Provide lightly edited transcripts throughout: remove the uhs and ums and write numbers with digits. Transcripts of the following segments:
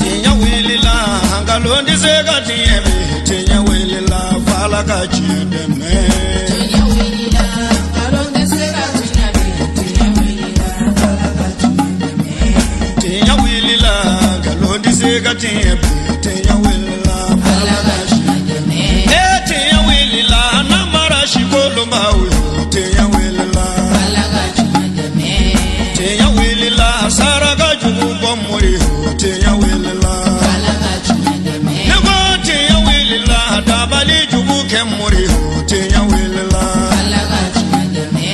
Tiɲɛ wulila, nkalon tɛ se ka tiɲɛ bi. Tiɲɛ wulila, f'Ala ka tiɲɛ dɛmɛ. Tiɲɛ wulila, nkalon tɛ se ka tiɲɛ bi. Tiɲɛ wulila, f'Ala ka tiɲɛ dɛmɛ. Tiɲɛ wulila, nkalon tɛ se ka tiɲɛ bi. Tiɲɛ wulila, f'Ala ka tiɲɛ dɛmɛ. E tiɲɛ wulila, namara si kolonbaw yo. Tiɲɛ wulila, f'Ala ka tiɲɛ dɛmɛ. Tiɲɛ wulila, saraka jugu bɔ mori yo. Tiɲɛ wulila, f'Ala ka tiɲɛ dɛmɛ. Ne ko tiɲɛ wulila, dabali jugu kɛ mori yo. Tiɲɛ wulila, f'Ala ka tiɲɛ dɛmɛ.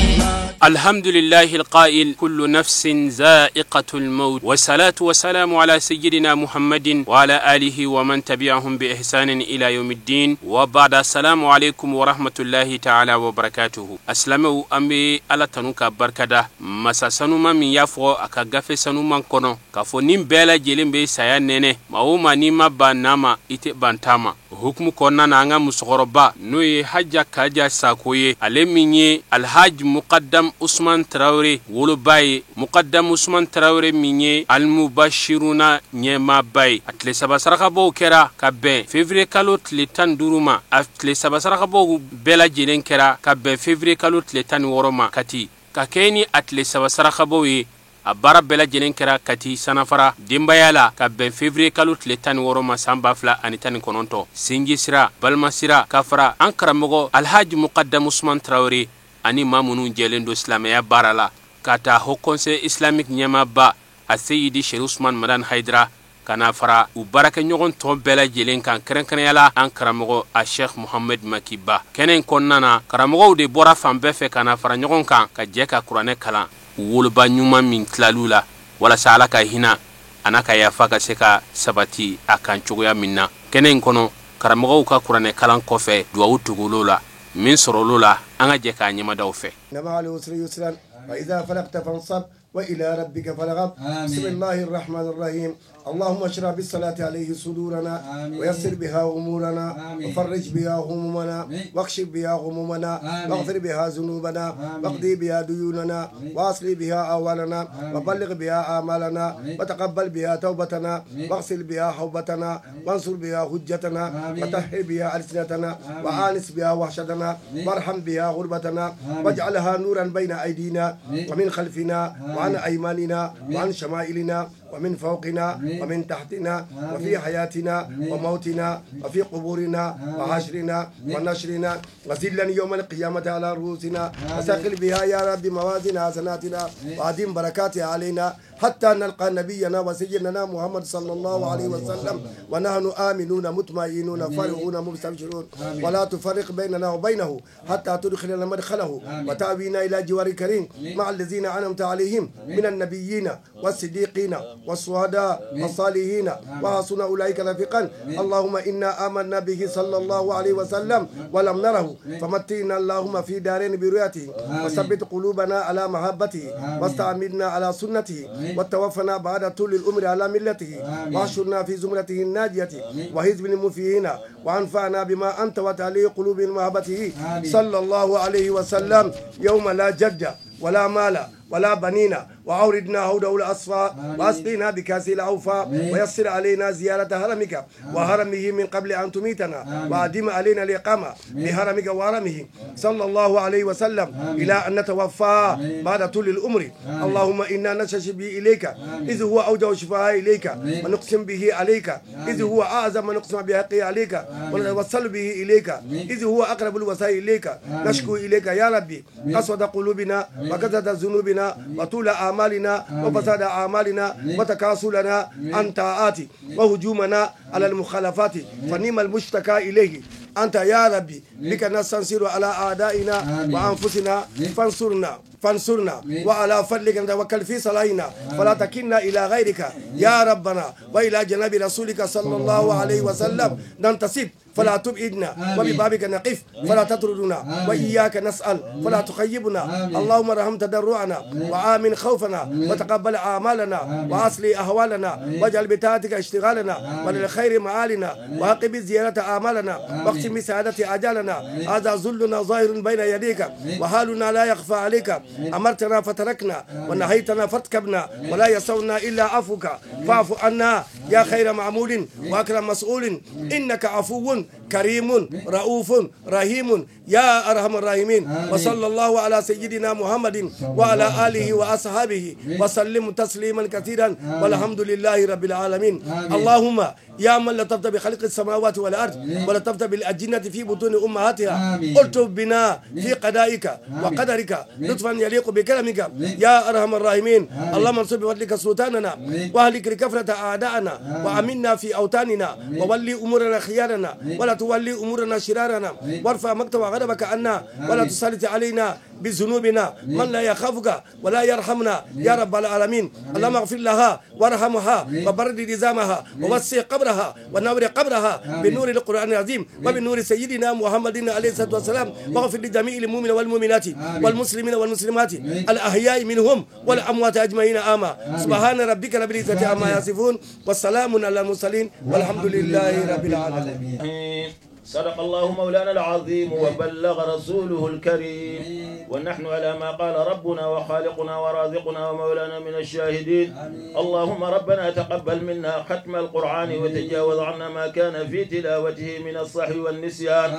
الحمد لله القائل كل نفس زائقة الموت، والصلاة والسلام على سيدنا محمد وعلى آله ومن تبعهم بإحسان إلى يوم الدين، وبعد، السلام عليكم ورحمة الله تعالى وبركاته. Asilamɛw, an bɛ Ala tanu ka barikada masa sanuma min y'a fɔ a ka gafe sanuman kɔnɔ k'a fɔ nin bɛɛ lajɛlen bɛ saya nɛnɛ. Maa o maa n'i ma ban n'a ma, i tɛ ban ta ma. O hukumu kɔnɔna na, an ka musokɔrɔba, n'o ye Haja Kaja Sako ye, ale min ye Alhaji Mukadam Usman Tarawele woloba ye, Mukadam Usman Tarawele min ye Almubashiruna ɲɛmaaba ye, a tile 3 sarakabɔw kɛra ka bɛn février kalo tile 15 ma. A tile 3 sarakabɔw bɛɛ lajɛlen kɛra ka bɛn février kalo tile 16 ma Kati, ka kɛ ni a tile 3 sarakabɔw ye. A baara bɛɛ lajɛlen kɛra Kati Sanafara denbaya la ka bɛn février kalo tile 16 ma san 2019. Sinji sira, balima sira, ka fara an karamɔgɔ Alhaji Mukadam Usman Tarawele ani maa minnu jɛlen don silamɛya baara la, ka taa Haut Conseil islamique ɲɛmaaba a Seyidi Seri Usman Madan Hayidara, ka na fara u baarakɛɲɔgɔn tɔ bɛɛ lajɛlen kan, kɛrɛnkɛrɛnya la an karamɔgɔ a Sheikh Muhammed Makiba. Kɛnɛ in kɔnɔna na, karamɔgɔw de bɔra fan bɛɛ fɛ ka na fara ɲɔgɔn kan ka jɛ ka kuranɛ kalan woloba ɲuman min tilal'u la, walasa Ala ka hinɛ a n'a ka yafa ka se ka sabati a kan cogoya min na. Kɛnɛ in kɔnɔ, karamɔgɔw ka kuranɛ kalan kɔfɛ, duwawu tugul'o la. Min sɔrɔl'o la, an ka jɛ k'a ɲɛmadaw fɛ. إن مع العسر يسرا، فإذا فرغت فانصب وإلى ربك فارغب. بسم الله الرحمن الرحيم. اللهم اشرح بالصلاة عليه صدورنا، ويسر بها أمورنا، وفرج بها همومنا، واكشف بها غمومنا، واغفر بها ذنوبنا، واقضي بها ديوننا، واصلح بها أحوالنا، وبلغ بها آمالنا، وتقبل بها توبتنا، واغسل بها حوبتنا، وانصر بها حجتنا، وطهر بها ألسنتنا، وآنس بها وحشتنا، وارحم بها غربتنا، واجعلها نورا بين أيدينا ومن خلفنا وعن أيماننا وعن شمائلنا ومن فوقنا ومن تحتنا، وفي حياتنا وموتنا وفي قبورنا وحشرنا ونشرنا، وظلا يوم القيامة على رؤوسنا. وثقل بها يا رب موازين حسناتنا، وأدم بركاتها علينا حتى نلقى نبينا وسيدنا محمد صلى الله عليه وسلم ونحن آمنون مطمئنون فرحون مستبشرون. ولا تفرق بيننا وبينه حتى تدخلنا مدخله وتأوينا إلى جوار الكريم مع الذين أنعمت عليهم من النبيين والصديقين والشهداء والصالحين، وحسن أولئك رفيقا. اللهم إنا آمنا به صلى الله عليه وسلم ولم نره، فمتعنا اللهم في الدارين برؤيته، وثبت قلوبنا على محبته، واستعملنا على سنته، وتوفنا بعد طول العمر على ملته، واحشرنا في زمرته الناجية وحزب المفلحين، وانفعنا بما أنت وتعلي قلوب محبته صلى الله عليه وسلم يوم لا جد ولا مال ولا بنين. وأوردنا حوضه الأصفى، وأسقينا بكأسه الأوفى، ويسر علينا زيارة هرمك وهرمه من قبل أن تميتنا، وأدم علينا الإقامة بهرمك وهرمه صلى الله عليه وسلم إلى أن نتوفى بعد طول العمر. اللهم إنا نشتكي به إليك إذ هو أوجه شفاء إليك، ونقسم به عليك إذ هو أعظم ما نقسم بحقه عليك، ونتوسل به إليك إذ هو أقرب الوسائل إليك. نشكو إليك يا ربي قسوة قلوبنا وكثرة ذنوبنا وطول آمالنا وفساد أعمالنا وتكاسلنا عن طاعات وهجومنا على المخالفات، فنعم المشتكى إليه أنت يا ربي. بك نستنصر على أعدائنا وأنفسنا، فانصرنا فانصرنا، وعلى فضلك نتوكل في صلاحنا، فلا تكلنا إلى غيرك يا ربنا، وإلى جناب رسولك صلى الله عليه وسلم ننتسب. فلا تبعدنا، وببابك نقف فلا تطردنا، وإياك نسأل فلا تخيبنا. اللهم ارحم تضرعنا وآمن خوفنا وتقبل أعمالنا وأصلح أهوالنا واجعل بطاعتك اشتغالنا وللخير معالنا وعقب زيارة أعمالنا واختم بسعادة أجالنا. هذا ذلنا ظاهر بين يديك وحالنا لا يخفى عليك. أمرتنا فتركنا ونهيتنا فارتكبنا ولا يسعنا إلا عفوك، فاعف عنا يا خير معمول وأكرم مسؤول، إنك عفو كريم رؤوف رحيم يا أرحم الراحمين. وصلى الله على سيدنا محمد وعلى آله وأصحابه وسلم تسليما كثيرا، والحمد لله رب العالمين. اللهم يا من لطفت بخلق السماوات والأرض ولطفت بالأجنة في بطون أمهاتها، الطف بنا في قضائك وقدرك لطفا يليق بكرمك يا أرحم الراحمين. اللهم انصر بفضلك سلطاننا واهلك لكفرة أعداءنا وأمنا في أوطاننا وولي أمورنا خيارنا ولا تولي أمورنا شرارنا، وارفع مقتك وغضبك عنا ولا تسلط علينا بذنوبنا من لا يخافك ولا يرحمنا يا رب العالمين. اللهم اغفر لها وارحمها وبرد نظامها ووسع قبرها ونور قبرها بنور القرآن العظيم وبنور سيدنا محمد عليه الصلاة والسلام، واغفر لجميع المؤمنين والمؤمنات والمسلمين والمسلمات الأحياء منهم والأموات أجمعين. آمين. سبحان ربك رب العزة عما يصفون والسلام على المرسلين والحمد لله رب العالمين. صدق الله مولانا العظيم وبلغ رسوله الكريم، ونحن على ما قال ربنا وخالقنا ورازقنا ومولانا من الشاهدين. اللهم ربنا تقبل منا ختم القرآن وتجاوز عنا ما كان في تلاوته من الصحو والنسيان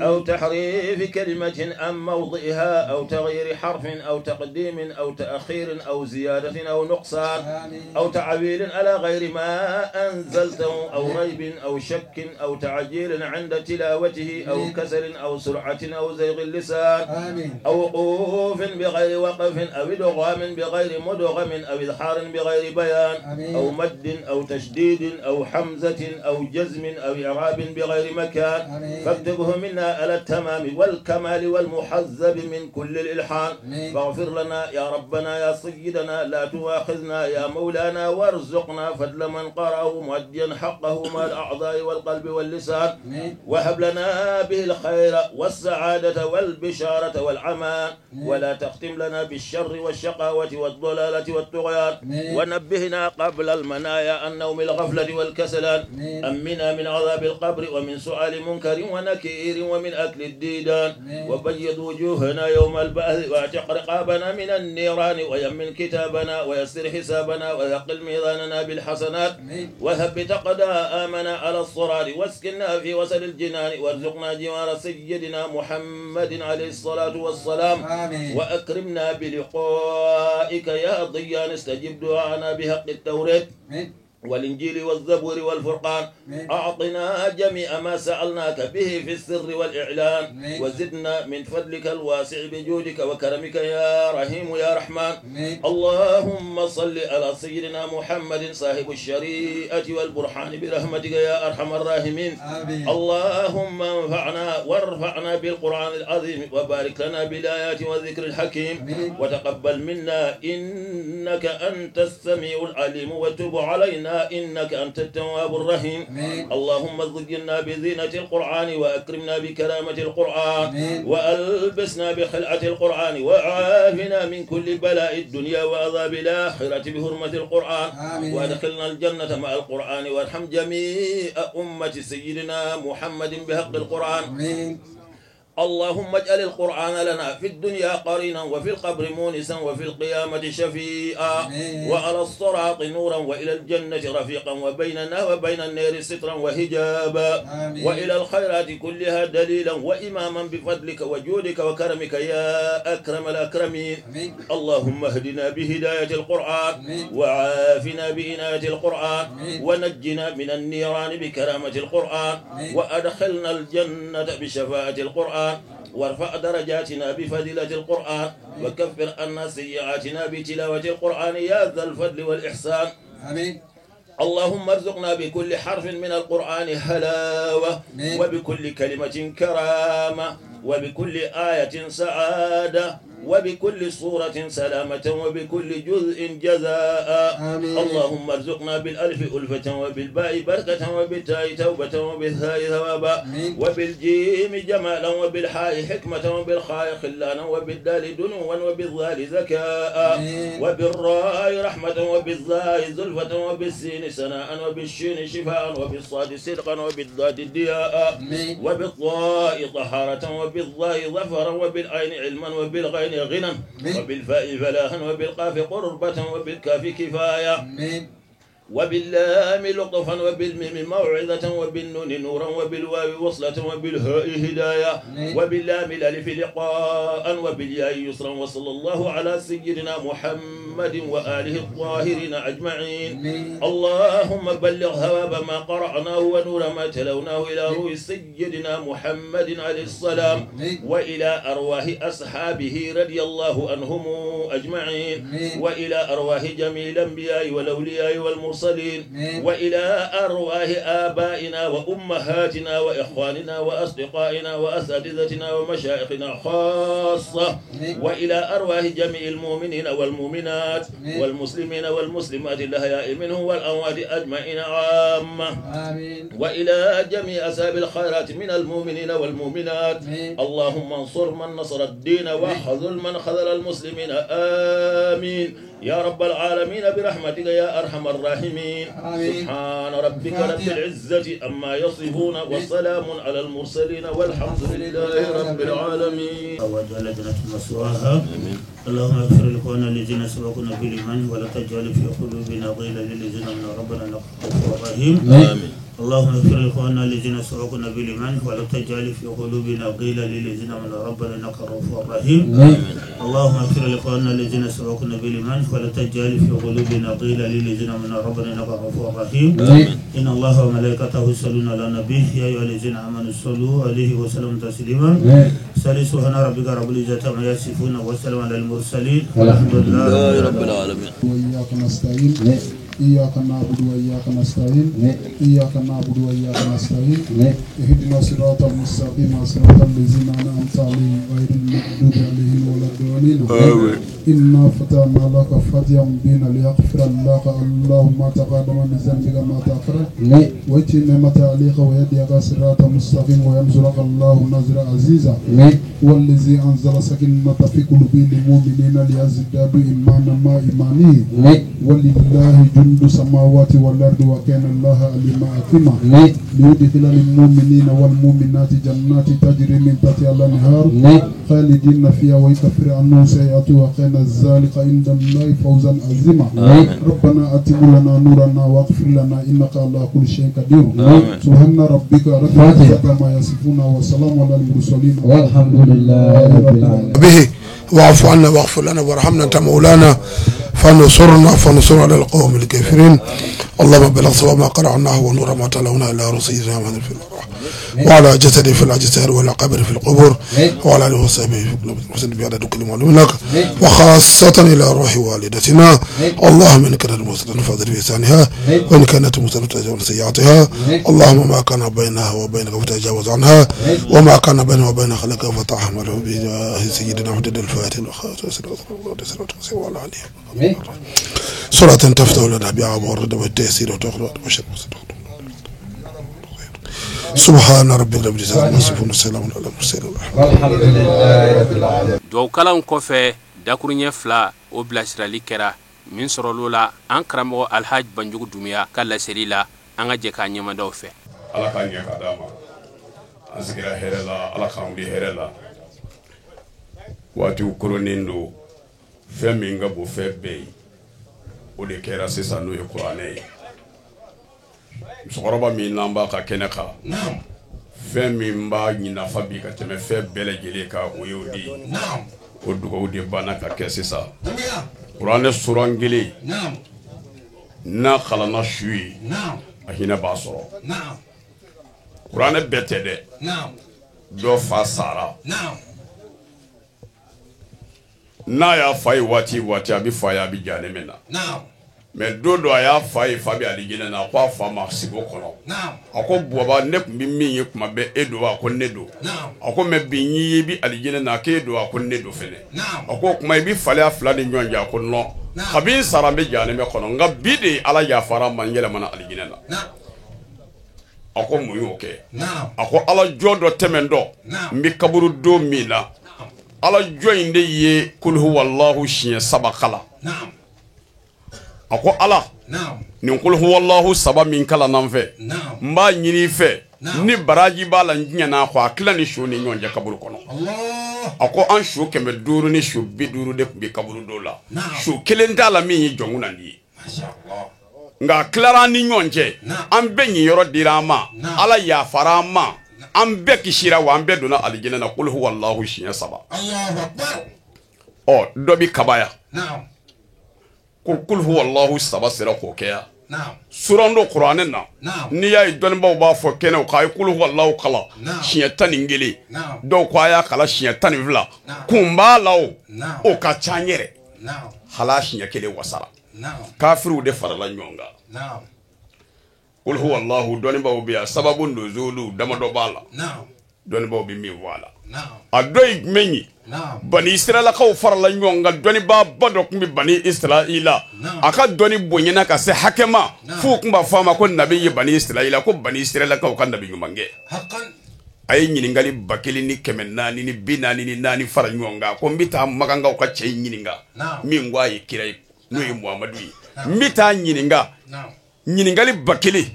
أو تحريف كلمة أم موضعها أو تغيير حرف أو تقديم أو تأخير أو زيادة أو نقصان أو تعويل على غير ما أنزلته أو ريب أو شك أو تعجيل عند تلاوته أو كسل أو سرعة أو زيغ اللسان أو وقوف بغير وقف أو إدغام بغير مدغم أو إظهار بغير بيان أو مد أو تشديد أو حمزة أو جزم أو إعراب بغير مكان، فاكتبه منا على التمام والكمال والمحذب من كل الإلحان. فاغفر لنا يا ربنا يا سيدنا، لا تؤاخذنا يا مولانا، وارزقنا فضل من قرأه مؤديا حقه مع الأعضاء والقلب واللسان، وهب لنا به الخير والسعادة والبشارة والعمان، ولا تختم لنا بالشر والشقاوة والضلالة والطغيان، ونبهنا قبل المنايا عن نوم الغفلة والكسلان، أمنا من عذاب القبر ومن سؤال منكر ونكير ومن أكل الديدان، وبيض وجوهنا يوم البعث، واعتق رقابنا من النيران، ويمن كتابنا ويسر حسابنا وثقل ميزاننا بالحسنات، وثبت أقدامنا على الصراط، واسكننا في وسط الجنان، وارزقنا جوار سيدنا محمد عليه الصلاة والسلام. آمين. وأكرمنا بلقائك يا ضيان، استجب دعانا بحق التوراة والإنجيل والزبور والفرقان. أعطنا جميع ما سألناك به في السر والإعلان، وزدنا من فضلك الواسع بجودك وكرمك يا رحيم يا رحمن. اللهم صل على سيدنا محمد صاحب الشريعة والبرهان برحمتك يا أرحم الراحمين. اللهم انفعنا وارفعنا بالقرآن العظيم، وبارك لنا بالآيات والذكر الحكيم، وتقبل منا إنك أنت السميع العليم، وتب علينا إنك أنت التواب الرحيم. اللهم زينا بزينة القرآن، وأكرمنا بكرامة القرآن، وألبسنا بخلعة القرآن، وعافنا من كل بلاء الدنيا وعذاب الآخرة بحرمة القرآن. وأدخلنا الجنة مع القرآن، وارحم جميع أمة سيدنا محمد بحق القرآن. اللهم اجعل القرآن لنا في الدنيا قرينا، وفي القبر مونسا، وفي القيامة شفيعا، وعلى الصراط نورا، وإلى الجنة رفيقا، وبيننا وبين النار سترا وحجابا، وإلى الخيرات كلها دليلا وإماما بفضلك وجودك وكرمك يا أكرم الأكرمين. اللهم اهدنا بهداية القرآن، وعافنا بإناية القرآن، ونجنا من النيران بكرامة القرآن، وأدخلنا الجنة بشفاعة القرآن، وارفع درجاتنا بفضيلة القرآن، وكفر عنا سيئاتنا بتلاوة القرآن يا ذا الفضل والإحسان. آمين. اللهم ارزقنا بكل حرف من القرآن حلاوة، وبكل كلمة كرامة، وبكل آية سعادة، وبكل صورة سلامة وبكل جزء جزاء. آمين. اللهم ارزقنا بالألف ألفة وبالباء بركة وبالتاء توبة وبالثاء ثوابا وبالجيم جمالا وبالحاء حكمة وبالخاء خلانا وبالدال دنوا وبالذال ذكاء وبالراء رحمة وبالزاء زلفة وبالسين سناء وبالشين شفاء وبالصاد صدقا وبالضاد ضياء وبالطاء طهارة وبالظاء ظفرا وبالعين علما وبالغين غنى وبالفاء فلاحا وبالقاف قربة وبالكاف كفاية وباللام لطفا وبالميم موعظة وبالنون نورا وبالواو وصلة وبالهاء هداية وباللام الألف لقاء وبالياء يسرا. وصلى الله على سيدنا محمد وآله الطاهرين أجمعين. اللهم بلغ ثواب ما قرأناه ونور ما تلوناه إلى روح سيدنا محمد عليه السلام وإلى أرواح أصحابه رضي الله عنهم أجمعين وإلى أرواح جميع الأنبياء والأولياء والمرسلين وإلى أرواح آبائنا وأمهاتنا وإخواننا وأصدقائنا وأساتذتنا ومشايخنا خاصة وإلى أرواح جميع المؤمنين والمؤمنات والمسلمين والمسلمات الأحياء منهم والأموات أجمعين عامة وإلى جميع أصحاب الخيرات من المؤمنين والمؤمنات. اللهم انصر من نصر الدين وخذل من خذل المسلمين، آمين يا رب العالمين برحمتك يا أرحم الراحمين. سبحان ربك رب العزة أما يصفون وسلام على المرسلين والحمد لله رب العالمين. اللهم اغفر لإخواننا الذين سبقونا بالإيمان ولا تجعل في قلوبنا غلا للذين آمنوا ربنا إنك غفور رحيم. اللهم اغفر لإخواننا الذين سبقونا بالإيمان ولا تجعل في قلوبنا غلا للذين آمنوا ربنا إنك غفور رحيم. اللهم اغفر لإخواننا الذين سبقونا بالإيمان ولا تجعل في قلوبنا غلا للذين آمنوا ربنا إنك غفور رحيم. إن الله وملائكته يصلون على النبي يا أيها الذين آمنوا صلوا عليه وسلموا تسليما. سبحان ربك رب العزة عما يصفون وسلام على المرسلين والحمد لله رب العالمين. وإياك نستعين إياك نعبد وإياك نستعين إياك نعبد وإياك نستعين اهدنا الصراط المستقيم صراط الذين أنعمت عليهم غير المغضوب عليهم ولا الضالين. إنا فتحنا لك فتحا مبينا ليغفر لك الله ما تقدم من ذنبك ما تأخر ويتم نعمته عليك ويهديك صراطا مستقيما وينصرك الله نصرا عزيزا. والذي أنزل سكينة في قلوب المؤمنين ليزدادوا إيمانا مع إيمانهم ولله جند السماوات والأرض وكان الله عليما حكيما. ليدخل المؤمنين والمؤمنات جنات تجري من تحتها الأنهار خالدين فيها ويكفر عنهم سيئاتهم وكان ذلك عند الله فوزا عظيما. ربنا أتم لنا نورنا واغفر لنا إنك على كل شيء قدير. سبحان ربك رب العزة عما يصفون وسلام على المرسلين والحمد لله رب العالمين. به واعف عنا واغفر لنا وارحمنا أنت مولانا فانصرنا على القوم الكافرين. اللهم بلغ صواب ما قرأناه ونور ما تلوناه إلى رسولنا محمد في الأرواح وعلى جسده في الأجساد وعلى قبره في القبور وعلى آله وصحبه وسلم بعدد كل معلوم لك وخاصة إلى روح والدتنا. اللهم إن كانت مسلمة فاضل في لسانها وإن كانت مسلمة فتجاوز سيئاتها. اللهم ما كان بينها وبينك فتجاوز عنها وما كان بينها وبين خلقك فتحمله بجاه سيدنا محمد الفاتح وعلى آله صلاة تفتح لنا بها الرضا والتيسير وتخلق والشر. سبحان ربك رب العزة عما يصفون وسلام على المرسلين والحمد لله رب العالمين. Duwawu kalanw kɔfɛ, dakuruɲɛ 2 o bilasirali kɛra min sɔrɔlo la an karamɔgɔ Alhaji Banjugu Dumuya ka laseli la. An ka jɛ k'a ɲɛmadaw fɛ. Ala k'a ɲɛ ka d'a ma. An sigira hɛrɛ la, Ala k'an wuli hɛrɛ la. Waatiw koronnen don. Fɛn min ka bon fɛn bɛɛ ye, o de kɛra sisan, n'o ye kuranɛ ye. Musokɔrɔba min n'an b'a ka kɛnɛ kan, fɛn min b'a nafa bi ka tɛmɛ fɛn bɛɛ lajɛlen kan, o y'o de ye. O dugawu de banna ka kɛ sisan. Kuranɛ suran kelen n'a kalanna su ye, a hinɛ b'a sɔrɔ. Kuranɛ bɛɛ tɛ dɛ. Dɔ fa sara, n'a y'a fa ye waati waati, a bɛ fa ye, a bɛ ja min na. Mais don dɔ a y'a fa ye, fa bɛ alijinɛ na, a ko a fa ma sigi o kɔnɔ, a ko Baba, ne tun bɛ min ye kuma bɛɛ, e don wa? A ko ne don. A ko mais bi n y'i ye i bɛ alijinɛ na, k'e don? A ko ne don fɛnɛ. A ko o tuma i bɛ falen a fila ni ɲɔgɔn cɛ? A ko non, kabi n sara n bɛ jahanamɛ kɔnɔ, nka bi de Ala yafara n ma, n yɛlɛmana alijinɛ na. A ko mun y'o kɛ? A ko ala jɔn dɔ tɛmɛntɔ n bɛ kaburu don min na, ala jɔn in de ye kuluhuwalahu siɲɛ 3 kalan. A ko Ala, nin kuluhuwalahu 3 min kalanna n fɛ, n b'a ɲini i fɛ, ni baraji b'a la n diɲɛna kɔ, a tila ni su ni ɲɔgɔn cɛ kaburu kɔnɔ. A ko an su 500 ni su 50 de tun bɛ kaburu don la, su kelen t'a la min ye jɔnkun ye. Nka a tilara an ni ɲɔgɔn cɛ, an bɛɛ ɲiyɔrɔ dira an ma, Ala yafara an ma, an bɛɛ kisira, wa an bɛɛ donna alijinɛ na kuluhuwalahu siɲɛ 3. Ɔ dɔ bɛ kabaya ko kuluhuwalahu 3 sera k'o kɛ yan. Suran dɔ kuranɛ na, n'i y'a ye dɔnnibaw b'a fɔ kɛnɛw k'a ye kuluhuwalahu kalan siɲɛ 11, dɔw ko a y'a kalan siɲɛ 12, kun b'a la o, o ka ca n yɛrɛ, hala siɲɛ 1 wasara. Kafiriw de farala ɲɔgɔn kan. Kuluhuwalahu dɔnnibaw bɛ yan, sababu nozolu damadɔ b'a la, dɔnnibaw bɛ min fɔ a la. A dɔ ye jumɛn ye? Bani Israilakaw farala ɲɔgɔn kan, dɔnnibaaba dɔ tun bɛ Bani Israila, a ka dɔnni bonyana ka se hakɛ ma f'u tun b'a fɔ a ma ko nabi ye Bani Israila, ko Bani Israilakaw ka nabi ɲumankɛ. A ye ɲininkali 1444 fara ɲɔgɔn kan, ko n bɛ taa Makankaw ka cɛ in ɲininka min ko a ye kira ye, n'o ye Muhamadu ye, n bɛ taa ɲininka ɲininkali 1000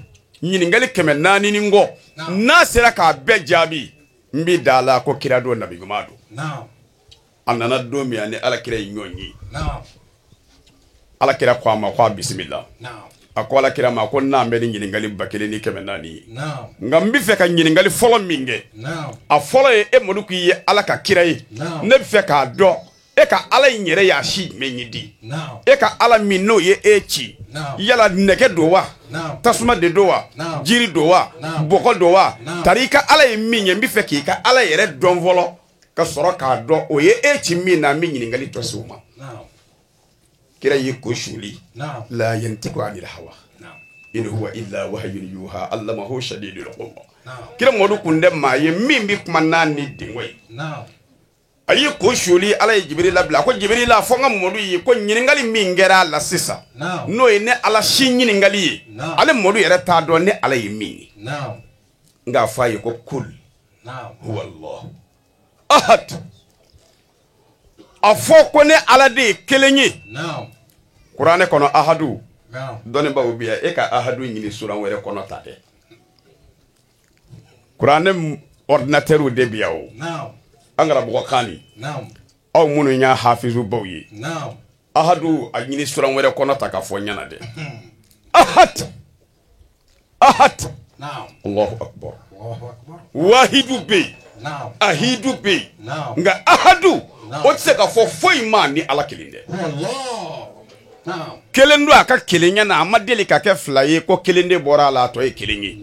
ɲininkali 400 ni kɔ, n'a sera k'a bɛɛ jaabi n bɛ da la ko kira don, nabi ɲuman don. A nana don min ani Ala kira ye ɲɔgɔn ye, Ala kira ko a ma ko a bisimila. A ko Ala kira ma ko n'an bɛ ni ɲininkali 1400 ye, nka n bɛ fɛ ka ɲininkali fɔlɔ min kɛ, a fɔlɔ ye e Madu k'i ye Ala ka kira ye, ne bɛ fɛ k'a dɔn e ka Ala in yɛrɛ y'a si jumɛn ye di? E ka Ala min n'o ye e ci, yala nɛgɛ don wa, tasuma de don wa, jiri don wa, bɔgɔ don wa? Tari i ka Ala ye min ye, n bɛ fɛ k'i ka Ala yɛrɛ dɔn fɔlɔ ka sɔrɔ k'a dɔn o ye e ci min na, n bɛ ɲininkali tɔ se o ma. Kira y'i ko suli, la yantiku anil hawa in huwa illa wahyun yuha allamahu shadidul quwa. Kira Mamadu kun tɛ maa ye min bɛ kuma n'a ni denko ye. A y'i ko suli, Ala ye Jibirila bila, a ko Jibirila, fɔ n ka Mamadu ye ko ɲininkali min kɛra a la sisan, n'o ye ne Ala si ɲininkali ye, ale Mamadu yɛrɛ t'a dɔn ne Ala ye min ye. Nka a fɔ a ye ko kul huwa Allahu ahad, a fɔ ko ne Ala de ye kelen ye. Kuranɛ kɔnɔ ahadu, dɔnnibaw bɛ yan, e ka ahadu ɲini suran wɛrɛ kɔnɔ ta dɛ. Kuranɛ ordinateur de bɛ yan o, an karamɔgɔ kan ni aw minnu y'a hafizubaw ye, ahadu a ɲini suran wɛrɛ kɔnɔ ta ka fɔ ɲɛna dɛ. Ahad, ahad, Allahu akbar. Wahidu bɛ yen, ahidu bɛ yen, nka ahadu o tɛ se ka fɔ foyi ma ni Ala kelen tɛ. Kelen don a ka kelenya na, a ma deli ka kɛ fila ye ko kelen de bɔra a la, a tɔ ye kelen ye.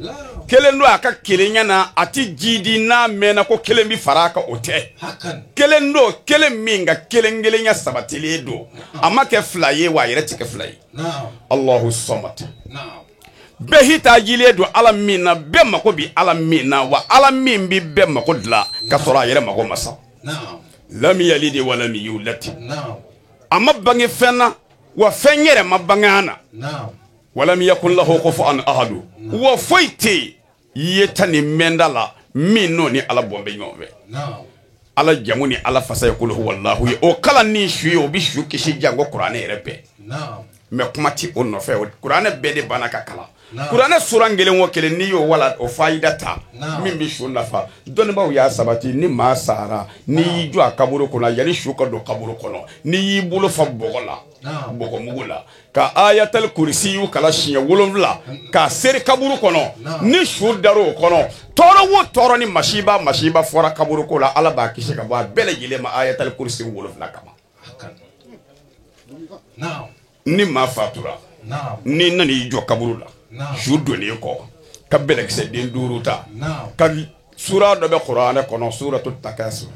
Kelen don a ka kelenya na, a ti jidi n'a mɛnna ko kelen bi fara a kan, o tɛ. Kelen don, kelen min ka kelen kelenya sabatilen don, a ma kɛ fila ye wa a yɛrɛ ti kɛ fila ye. Allahu samad. Bɛɛ hitajilen don Ala min na, bɛɛ mako bi Ala min na, wa Ala min bi bɛɛ mako dilan ka sɔrɔ a yɛrɛ mako ma sa. Lam yalidi wa lam yulad. A ma bange fɛn na, wa fɛn yɛrɛ ma bange a na. Walam yakun lahu kufuwan ahadu. Wa foyi tɛ yen yeta ni mɛnda la min n'o ni Ala bɔn bɛ ɲɔgɔn fɛ. Ala jamu ni Ala fasa ye kul huwallahu ye, o kalan ni su ye, o bɛ su kisi janko kuranɛ yɛrɛ bɛɛ. Mais kuma ti o nɔfɛ, kuranɛ bɛɛ de banna ka kalan. Kuranɛ suran kelen o kelen n'i y'o wala o fayida ta min bɛ su nafa, dɔnnibaw y'a sabati ni maa sara n'i y'i jɔ a kaburu kɔnɔ, yanni su ka don kaburu kɔnɔ, n'i y'i bolo fa bɔgɔ la, bɔgɔmugu la, ka ayatal kurisi y'u kala siɲɛ 7 k'a seri kaburu kɔnɔ, ni su dar'o kɔnɔ, tɔɔrɔ o tɔɔrɔ ni masiba masiba fɔra kaburu ko la, Ala b'a kisi ka bɔ a bɛɛ lajɛlen ma ayatal kurisi 7 kama. Ni maa fatura, n'i nana i jɔ kaburu la, su donnen kɔ, ka bɛlɛkisɛ den 5 ta, ka sura dɔ bɛ kuranɛ kɔnɔ, suratu takasur.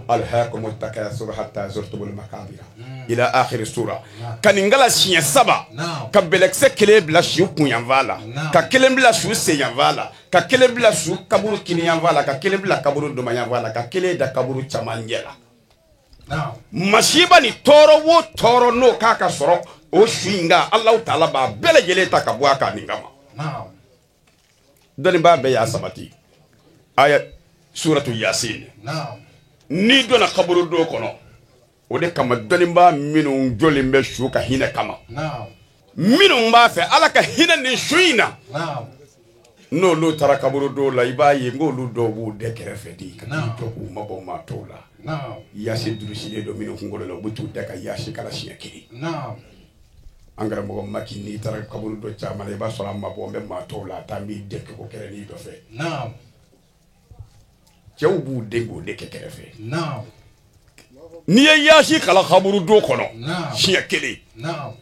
Alhaakumu takasur hatta zurtumul makabira ila akhiri sura. Ka nin kala siɲɛ 3, ka bɛlɛkisɛ kelen bila su kunyanfan la, ka kelen bila su senyanfan la, ka kelen bila su kaburu kiniyanfan la, ka kelen bila kaburu dumanyanfan la, ka kelen da kaburu camancɛ la. Masiba ni tɔɔrɔ wo tɔɔrɔ n'o k'a ka sɔrɔ o su in kan, Alahu taala b'a bɛɛ lajɛlen ta ka bɔ a kan nin kama. Dɔnnibaa bɛɛ y'a sabati. Aya suratu Yasin. N'i donna kaburu don kɔnɔ, o de kama dɔnnibaa minnu jɔlen bɛ su ka hinɛ kama, minnu b'a fɛ Ala ka hinɛ nin su in na, n'olu taara kaburu don la, i b'a ye n'olu dɔw b'u dɛ kɛrɛfɛ de ka t'u jɔ k'u mabɔ maa tɔw la. Yasin durusilen don minnu kunkolo la, u bɛ t'u da ka yasin kala siɲɛ kelen. An karamɔgɔ Maki, n'i taara kaburu dɔ caman na, i b'a sɔrɔ a mabɔ bɛ maa tɔw la, a taa b'i dɛ kɛ ko kɛrɛnin dɔ fɛ. Cɛw b'u den k'o de kɛ kɛrɛfɛ. N'i ye yaasi kala kaburu don kɔnɔ siɲɛ kelen,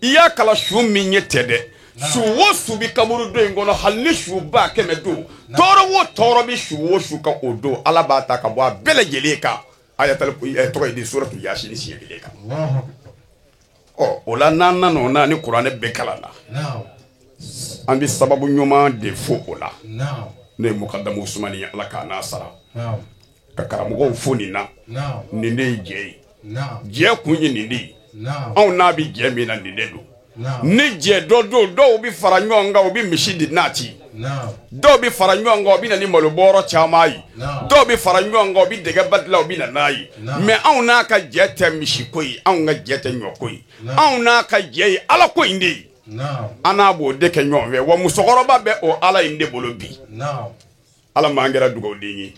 i y'a kala su min ye tɛ dɛ, su o su bɛ kaburu don in kɔnɔ, hali ni su 100,000 don, tɔɔrɔ o tɔɔrɔ bɛ su o su kan o don, Ala b'a ta ka bɔ a bɛɛ lajɛlen kan. Ayatal tɔgɔ ye di suratu Yasin siɲɛ kelen kan. Ɔ o la n'an nana o na ni kuranɛ bɛɛ kalan na, an bɛ sababu ɲuman de fo o la. N'o ye mukadamu Usumani ye, Ala k'a n'a sara. Ka karamɔgɔw fo nin na. Nin de ye jɛ ye. Jɛ kun ye nin de ye. Anw n'a bɛ jɛ min na nin de don. Ni jɛ dɔ don, dɔw bɛ fara ɲɔgɔn kan, u bɛ misi di naati. Dɔw bɛ fara ɲɔgɔn kan, u bɛ na ni malobɔrɔ caman ye. Dɔw bɛ fara ɲɔgɔn kan, u bɛ dɛgɛ ba dilan, u bɛ na n'a ye. Mais anw n'a ka jɛ tɛ misi ko ye, anw ka jɛ tɛ ɲɔ ko ye, anw n'a ka jɛ ye Ala ko in de ye. An n'a b'o de kɛ ɲɔgɔn fɛ. Wa musokɔrɔba bɛ o Ala in de bolo bi. Ala m'an kɛra dugawuden ye.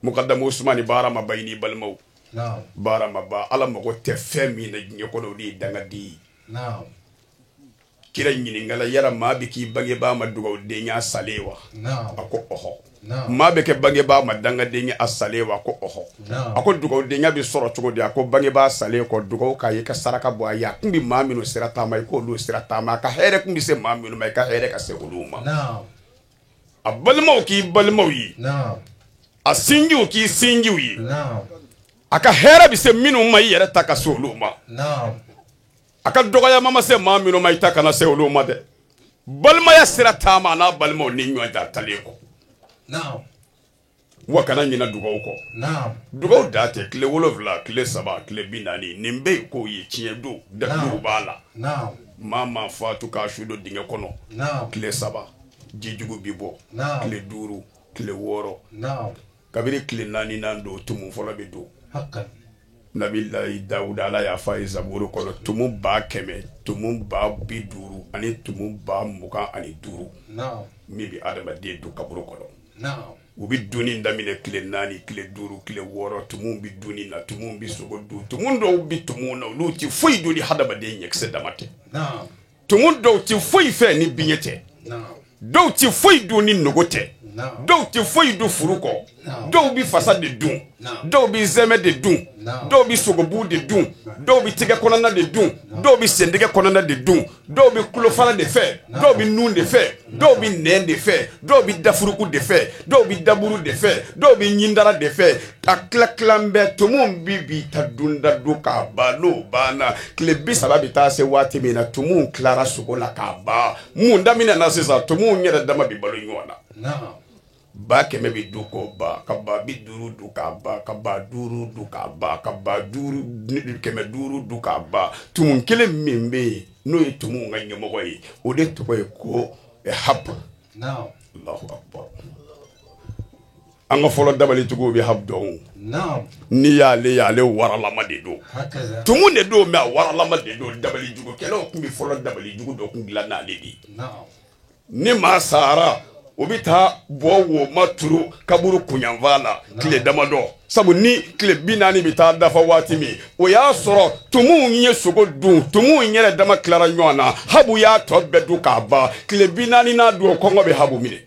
Mukadamu Usumani baara ma ba i n'i balimaw. Baara ma ba. Ala mago tɛ fɛn min na diɲɛ kɔnɔ, o de ye dangaden ye. Kira ɲininkala, yala maa bɛ k'i bangebaa ma dugawuden salen wa? A ko ɔhɔ. Maa bɛ kɛ bangebaa ma dangaden ye a salen wa? A ko ɔhɔ. A ko dugawudenya bɛ sɔrɔ cogo di? A ko bangebaa salen kɔ, dugawu k'a ye, i ka saraka bɔ a ye. A kun bɛ maa minnu sira taama, i k'olu sira taama. A ka hɛrɛ kun bɛ se maa minnu ma, i ka hɛrɛ ka se olu ma. A balimaw k'i balimaw ye, a sinjiw k'i sinjiw ye, a ka hɛrɛ bɛ se minnu ma, i yɛrɛ ta ka se olu ma. A ka dɔgɔyama ma se maa minnu ma, i ta kana se olu ma dɛ. Balimaya sira taama n'a balimaw ni ɲɔgɔn cɛ a talen kɔ. Wa kana ɲinɛ dugawu kɔ. Dugawu da tɛ tile 7, tile 3, tile 40, nin bɛɛ ye kow ye, tiɲɛ don, daliluw b'a la. Maa fatu k'a su don dingɛ kɔnɔ, tile 3 jijugu bi bɔ, tile 5, tile 6, kabini tile 4nan don, tumu fɔlɔ bɛ don. Nabilayi Dawuda, Ala y'a fɔ a ye Zaburu kɔnɔ, tumu 100,000, tumu 50,000 ani tumu 25,000 min bɛ adamaden don kaburu kɔnɔ. U bɛ dunni daminɛ tile 4, tile 5, tile 6, tumuw bɛ dunni na, tumuw bɛ sogo dun, tumu dɔw bɛ tumuw na, olu tɛ foyi dun ni hadamaden ɲɛkisɛ dama tɛ. Tumu dɔw tɛ foyi fɛ ni biɲɛ tɛ. Dɔw tɛ foyi dun ni nogo tɛ. Dɔw tɛ foyi dun furu kɔ. Dɔw bɛ fasa de dun, dɔw bɛ zɛmɛ de dun, dɔw bɛ sogobu de dun, dɔw bɛ tɛgɛ kɔnɔna de dun, dɔw bɛ sentigɛ kɔnɔna de dun, dɔw bɛ tulofara de fɛ, dɔw bɛ nun de fɛ, dɔw bɛ nɛn de fɛ, dɔw bɛ dafuruku de fɛ, dɔw bɛ daburu de fɛ, dɔw bɛ ɲindara de fɛ. A tila tilan bɛɛ, tumu bi ta dunda dun k'a ban. N'o banna, tile 30 bɛ taa se waati min na, tumuw tilara sogo la k'a ban. Mun daminɛna sisan, tumuw yɛrɛ dama bɛ balo ɲɔgɔn na. 100,000 bɛ du k'o ban, ka 50,000 du k'a ban, ka 5,000 du k'a ban, ka 500,000 du k'a ban. Tumu kelen min bɛ yen, n'o ye tumuw ka ɲɛmɔgɔ ye, o de tɔgɔ ye ko Hab. Allahu akbar. An ka fɔlɔ dabalitigiw bɛ Hab dɔn. N'i y'ale ye, ale waralama de don. Tumu de don, mais a waralama de don. Dabalijugukɛlaw tun bɛ fɔlɔ dabalijugu dɔ kun dilan n'ale de ye. Ni maa sara, o bɛ taa bɔ woma turu kaburu kunyanfan la tile damadɔ, sabu ni tile 40 bɛ taa dafa waati min, o y'a sɔrɔ tumuw ye sogo dun, tumuw yɛrɛ dama tilara ɲɔgɔn na, Habu y'a tɔ bɛɛ dun k'a ban. Tile 40 n'a don, kɔngɔ bɛ Habu minɛ.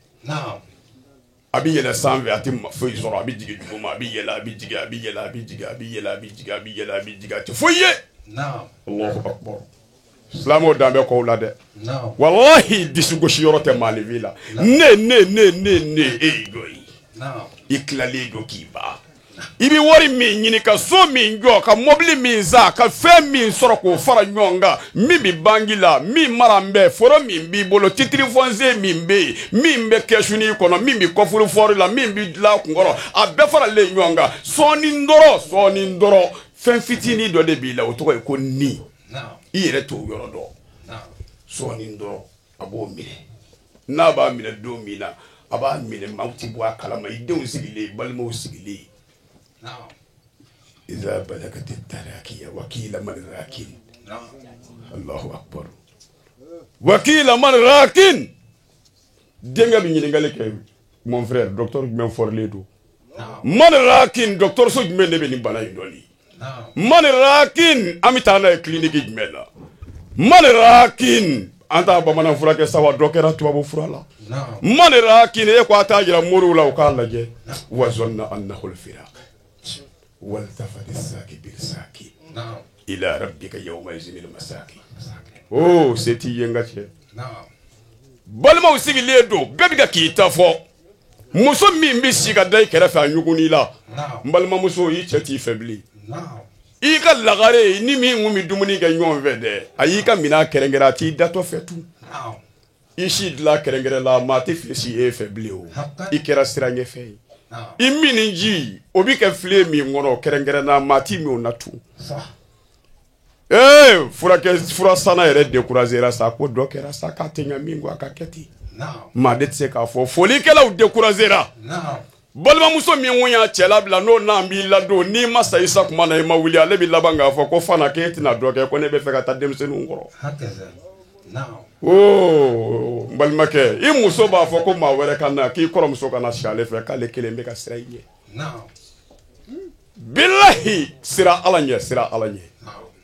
A bɛ yɛlɛ sanfɛ, a tɛ foyi sɔrɔ, a bɛ jigin duguma, a bɛ yɛlɛ, a bɛ jigin, a bɛ yɛlɛ, a bɛ jigin, a bɛ yɛlɛ, a bɛ jigin, a bɛ yɛlɛ, a bɛ jigin, a tɛ foyi ye. Allahu akbar. Silamɛw dan bɛ kɔw la dɛ. Walahi disigosi yɔrɔ tɛ maaninfin la. Ne ne ne ne ne e ye jɔn ye? I tilalen don k'i ban. I bɛ wari min ɲini, ka so min jɔ, ka mobili min san, ka fɛn min sɔrɔ k'o fara ɲɔgɔn kan, min bɛ banki la, min mara n bɛ, foro min b'i bolo, titre foncier min bɛ yen, min bɛ kɛsuni kɔnɔ, min bɛ coffre-fort la, min bɛ dilan kunkɔrɔ, a bɛɛ faralen ɲɔgɔn kan. Sɔɔni dɔrɔn fɛn fitinin dɔ de b'i la, o tɔgɔ ye ko ni. I yɛrɛ t'o yɔrɔ dɔn. Sɔɔni dɔrɔn a b'o minɛ. N'a b'a minɛ don min na, a b'a minɛ maaw ti bɔ a kalama, i denw sigilen, i balimaw sigilen. إذا بلغت التراكية وكيل من راكين. الله أكبر. وكيل من راكين. Denkɛ bɛ ɲininkali kɛ, mon frère, docteur jumɛn fɔrilen don? Man rakin, docteur so jumɛn de bɛ nin bana in dɔn nin? Man rakin, an bɛ taa n'a ye clinique jumɛn la? Man rakin, an t'a bamanan furakɛ sa wa, dɔ kɛra tubabu fura la. Man rakin, e ko a t'a jira moriw la u k'a lajɛ. Wa zanna annahu al-firaq. والتفت الساق بالساق إلى ربك يومئذ المساق. Oh, se t'i ye n ka cɛ. Balimaw sigilen don, bɛɛ bɛ ka k'i ta fɔ. Muso min bɛ si ka da i kɛrɛfɛ a ɲugun'i la, n balimamuso, i cɛ t'i fɛ bilen. I ka lagare ni min kun bɛ dumuni kɛ ɲɔgɔn fɛ dɛ, a y'i ka minɛn kɛrɛnkɛrɛn, a t'i datɔ fɛ tun. I si dilan kɛrɛnkɛrɛn la, maa tɛ fɛ si e fɛ bilen o. I kɛra sira ɲɛfɛ ye. I min ni ji o bɛ kɛ filen min kɔnɔ kɛrɛnkɛrɛn na, maa ti min o na tun. Ee, furakɛ fura sanna yɛrɛ découragé sa, ko dɔ kɛra sa k'a tɛ ɲɛ min kɔ, a ka kɛ ten. Maa de tɛ se k'a fɔ, folikɛlaw découragé ra. Balimamuso min kun y'a cɛ labila, n'o n'an b'i ladon, n'i ma sa i sa kuma na, i ma wuli, ale bɛ laban k'a fɔ ko Fana, k'e tɛna dɔ kɛ, ko ne bɛ fɛ ka taa denmisɛnninw kɔrɔ. Oh, n balimakɛ, i muso b'a fɔ ko maa wɛrɛ ka na, k'i kɔrɔmuso ka na si ale fɛ, k'ale kelen bɛ ka siran i ɲɛ. Bilahi, sira Ala ɲɛ, sira Ala ɲɛ.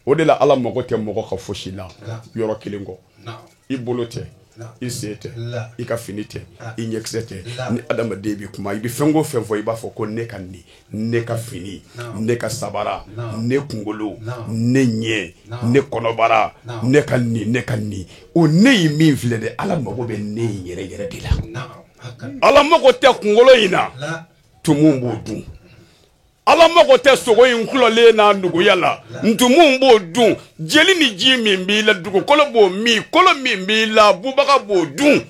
O de la Ala mago tɛ mɔgɔ ka fosi la yɔrɔ kelen kɔ. I bolo tɛ, i sen tɛ, i ka fini tɛ, i ɲɛkisɛ tɛ. Ni adamaden bɛ kuma, i bɛ fɛn o fɛn fɔ, i b'a fɔ ko ne ka nin, ne ka fini, ne ka sabara, ne kunkolo, ne ɲɛ, ne kɔnɔbara, ne ka nin, ne ka nin. O ne ye min filɛ dɛ, Ala mago bɛ ne in yɛrɛ yɛrɛ de la. Ala mago tɛ kunkolo in na, tumu b'o dun. Ala mago tɛ sogo in kulɔlen n'a nuguya la, ntumu b'o dun. Jeli ni ji min b'i la, dugukolo b'o min, kolo min b'i la, bubaga b'o dun.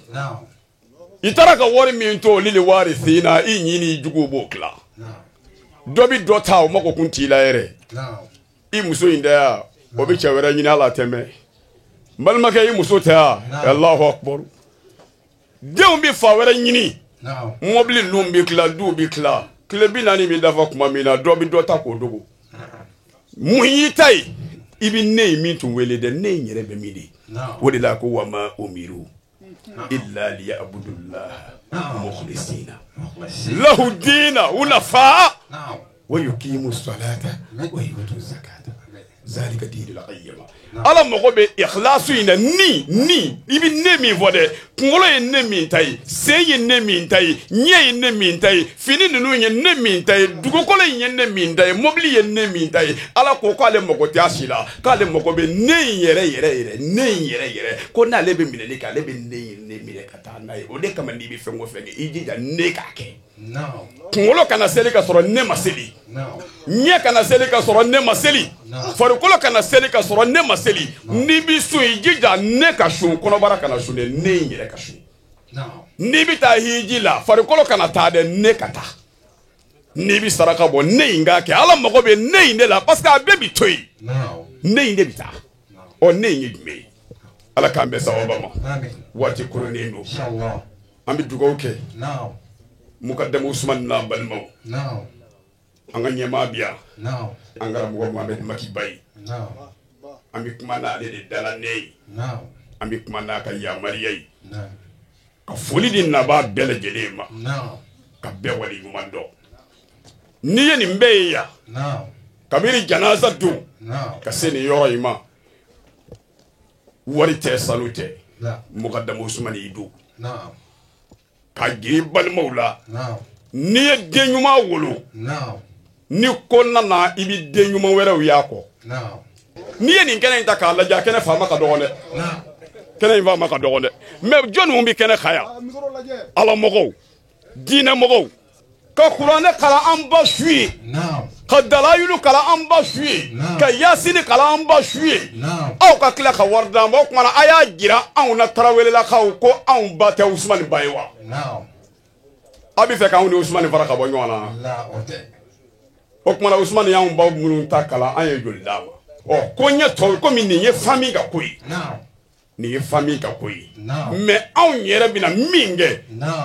I taara ka wari min to olu le wari sen na, i ɲi ni juguw b'o tila. Dɔ bi dɔ ta, o mago kun t'i la yɛrɛ. I muso in tɛ ya, o bɛ cɛ wɛrɛ ɲini, ala tɛmɛ. N balimakɛ, i muso tɛ ya, Alahu akubaru. Denw bɛ fa wɛrɛ ɲini, mɔbili ninnu bɛ tila, duw bɛ tila. Tile 40 bɛ dafa tuma min na, dɔ bɛ dɔ ta k'o dogo. Mun y'i ta ye? I bɛ ne ye min tun wele dɛ, ne in yɛrɛ bɛ min de. O de la ko wa ma umiru illa liya'budullaha mukhlisina lahu dina hunafa wa yuqimu salata wa yutu zakata zalika dinul qayyima. Ala mago bɛ ikhlasu in na, ni i bɛ ne min fɔ dɛ, kunkolo ye ne min ta ye, sen ye ne min ta ye, ɲɛ ye ne min ta ye, fini ninnu ye ne min ta ye, dugukolo in ye ne min ta ye, mobili ye ne min ta ye. Ala ko k'ale mago tɛ a si la, k'ale mago bɛ ne in yɛrɛ yɛrɛ yɛrɛ, ne in yɛrɛ yɛrɛ, ko n'ale bɛ minɛli kɛ, ale bɛ ne in ne minɛ ka taa n'a ye. O de kama n'i bɛ fɛn o fɛn kɛ, i jija ne k'a kɛ. Kunkolo kana seli ka sɔrɔ ne ma seli, ɲɛ kana seli ka sɔrɔ ne ma seli, farikolo kana seli ka sɔrɔ ne ma seli. N'i bɛ sun, i jija ne ka sun, kɔnɔbara kana sun dɛ, ne in yɛrɛ ka sun. N'i bɛ taa hiji la, farikolo kana taa dɛ, ne ka taa. N'i bɛ saraka bɔ, ne in k'a kɛ. Ala mago bɛ ne in de la, parce que a bɛɛ bɛ to yen, ne in de bɛ taa. Ɔ, ne in ye jumɛn ye? Ala k'an bɛn sababa ma. Waati koronnen don, an bɛ dugawu kɛ mukadamu Usumani n'a balimaw, an ka ɲɛmaa bi yan, an karamɔgɔ Mohamed Maki Bayi. An bɛ kuma n'ale de dala ne ye, an bɛ kuma n'a ka yamaruya ye, ka foli di nabaa bɛɛ lajɛlen ma, ka bɛɛ waleɲuman dɔn. N'i ye nin bɛɛ ye yan, kabini janaza don ka se nin yɔrɔ in ma, wari tɛ, sanu tɛ, mukadamu Usumani y'i don ka jiri balimaw la. N'i ye den ɲuman wolo, ni ko nana, i bɛ den ɲuman wɛrɛw y'a kɔ. N'i ye nin kɛnɛ in ta k'a lajɛ, a kɛnɛ faama ka dɔgɔn dɛ, kɛnɛ in faama ka dɔgɔn dɛ. Mais jɔnni bɛ kɛnɛ kan yan? Ala mɔgɔw, diinɛ mɔgɔw, Ka kuranɛ kalan an ba su ye, ka dalayilu kalan an ba su ye, ka yasini kalan an ba su ye, aw ka tila ka wari d'an ma. O tuma na a y'a jira anw na Tarawelelakaw ko anw ba tɛ Usumani ba ye wa? Aw bɛ fɛ k'anw ni Usumani fara ka bɔ ɲɔgɔn na? O tuma na Usumani y'anw baw minnu ta kalan, an ye joli d'a ma? Ɔ, ko ɲɛ tɔw komi nin ye famille ka ko ye, nin ye famille ka ko ye, mais anw yɛrɛ bɛna min kɛ,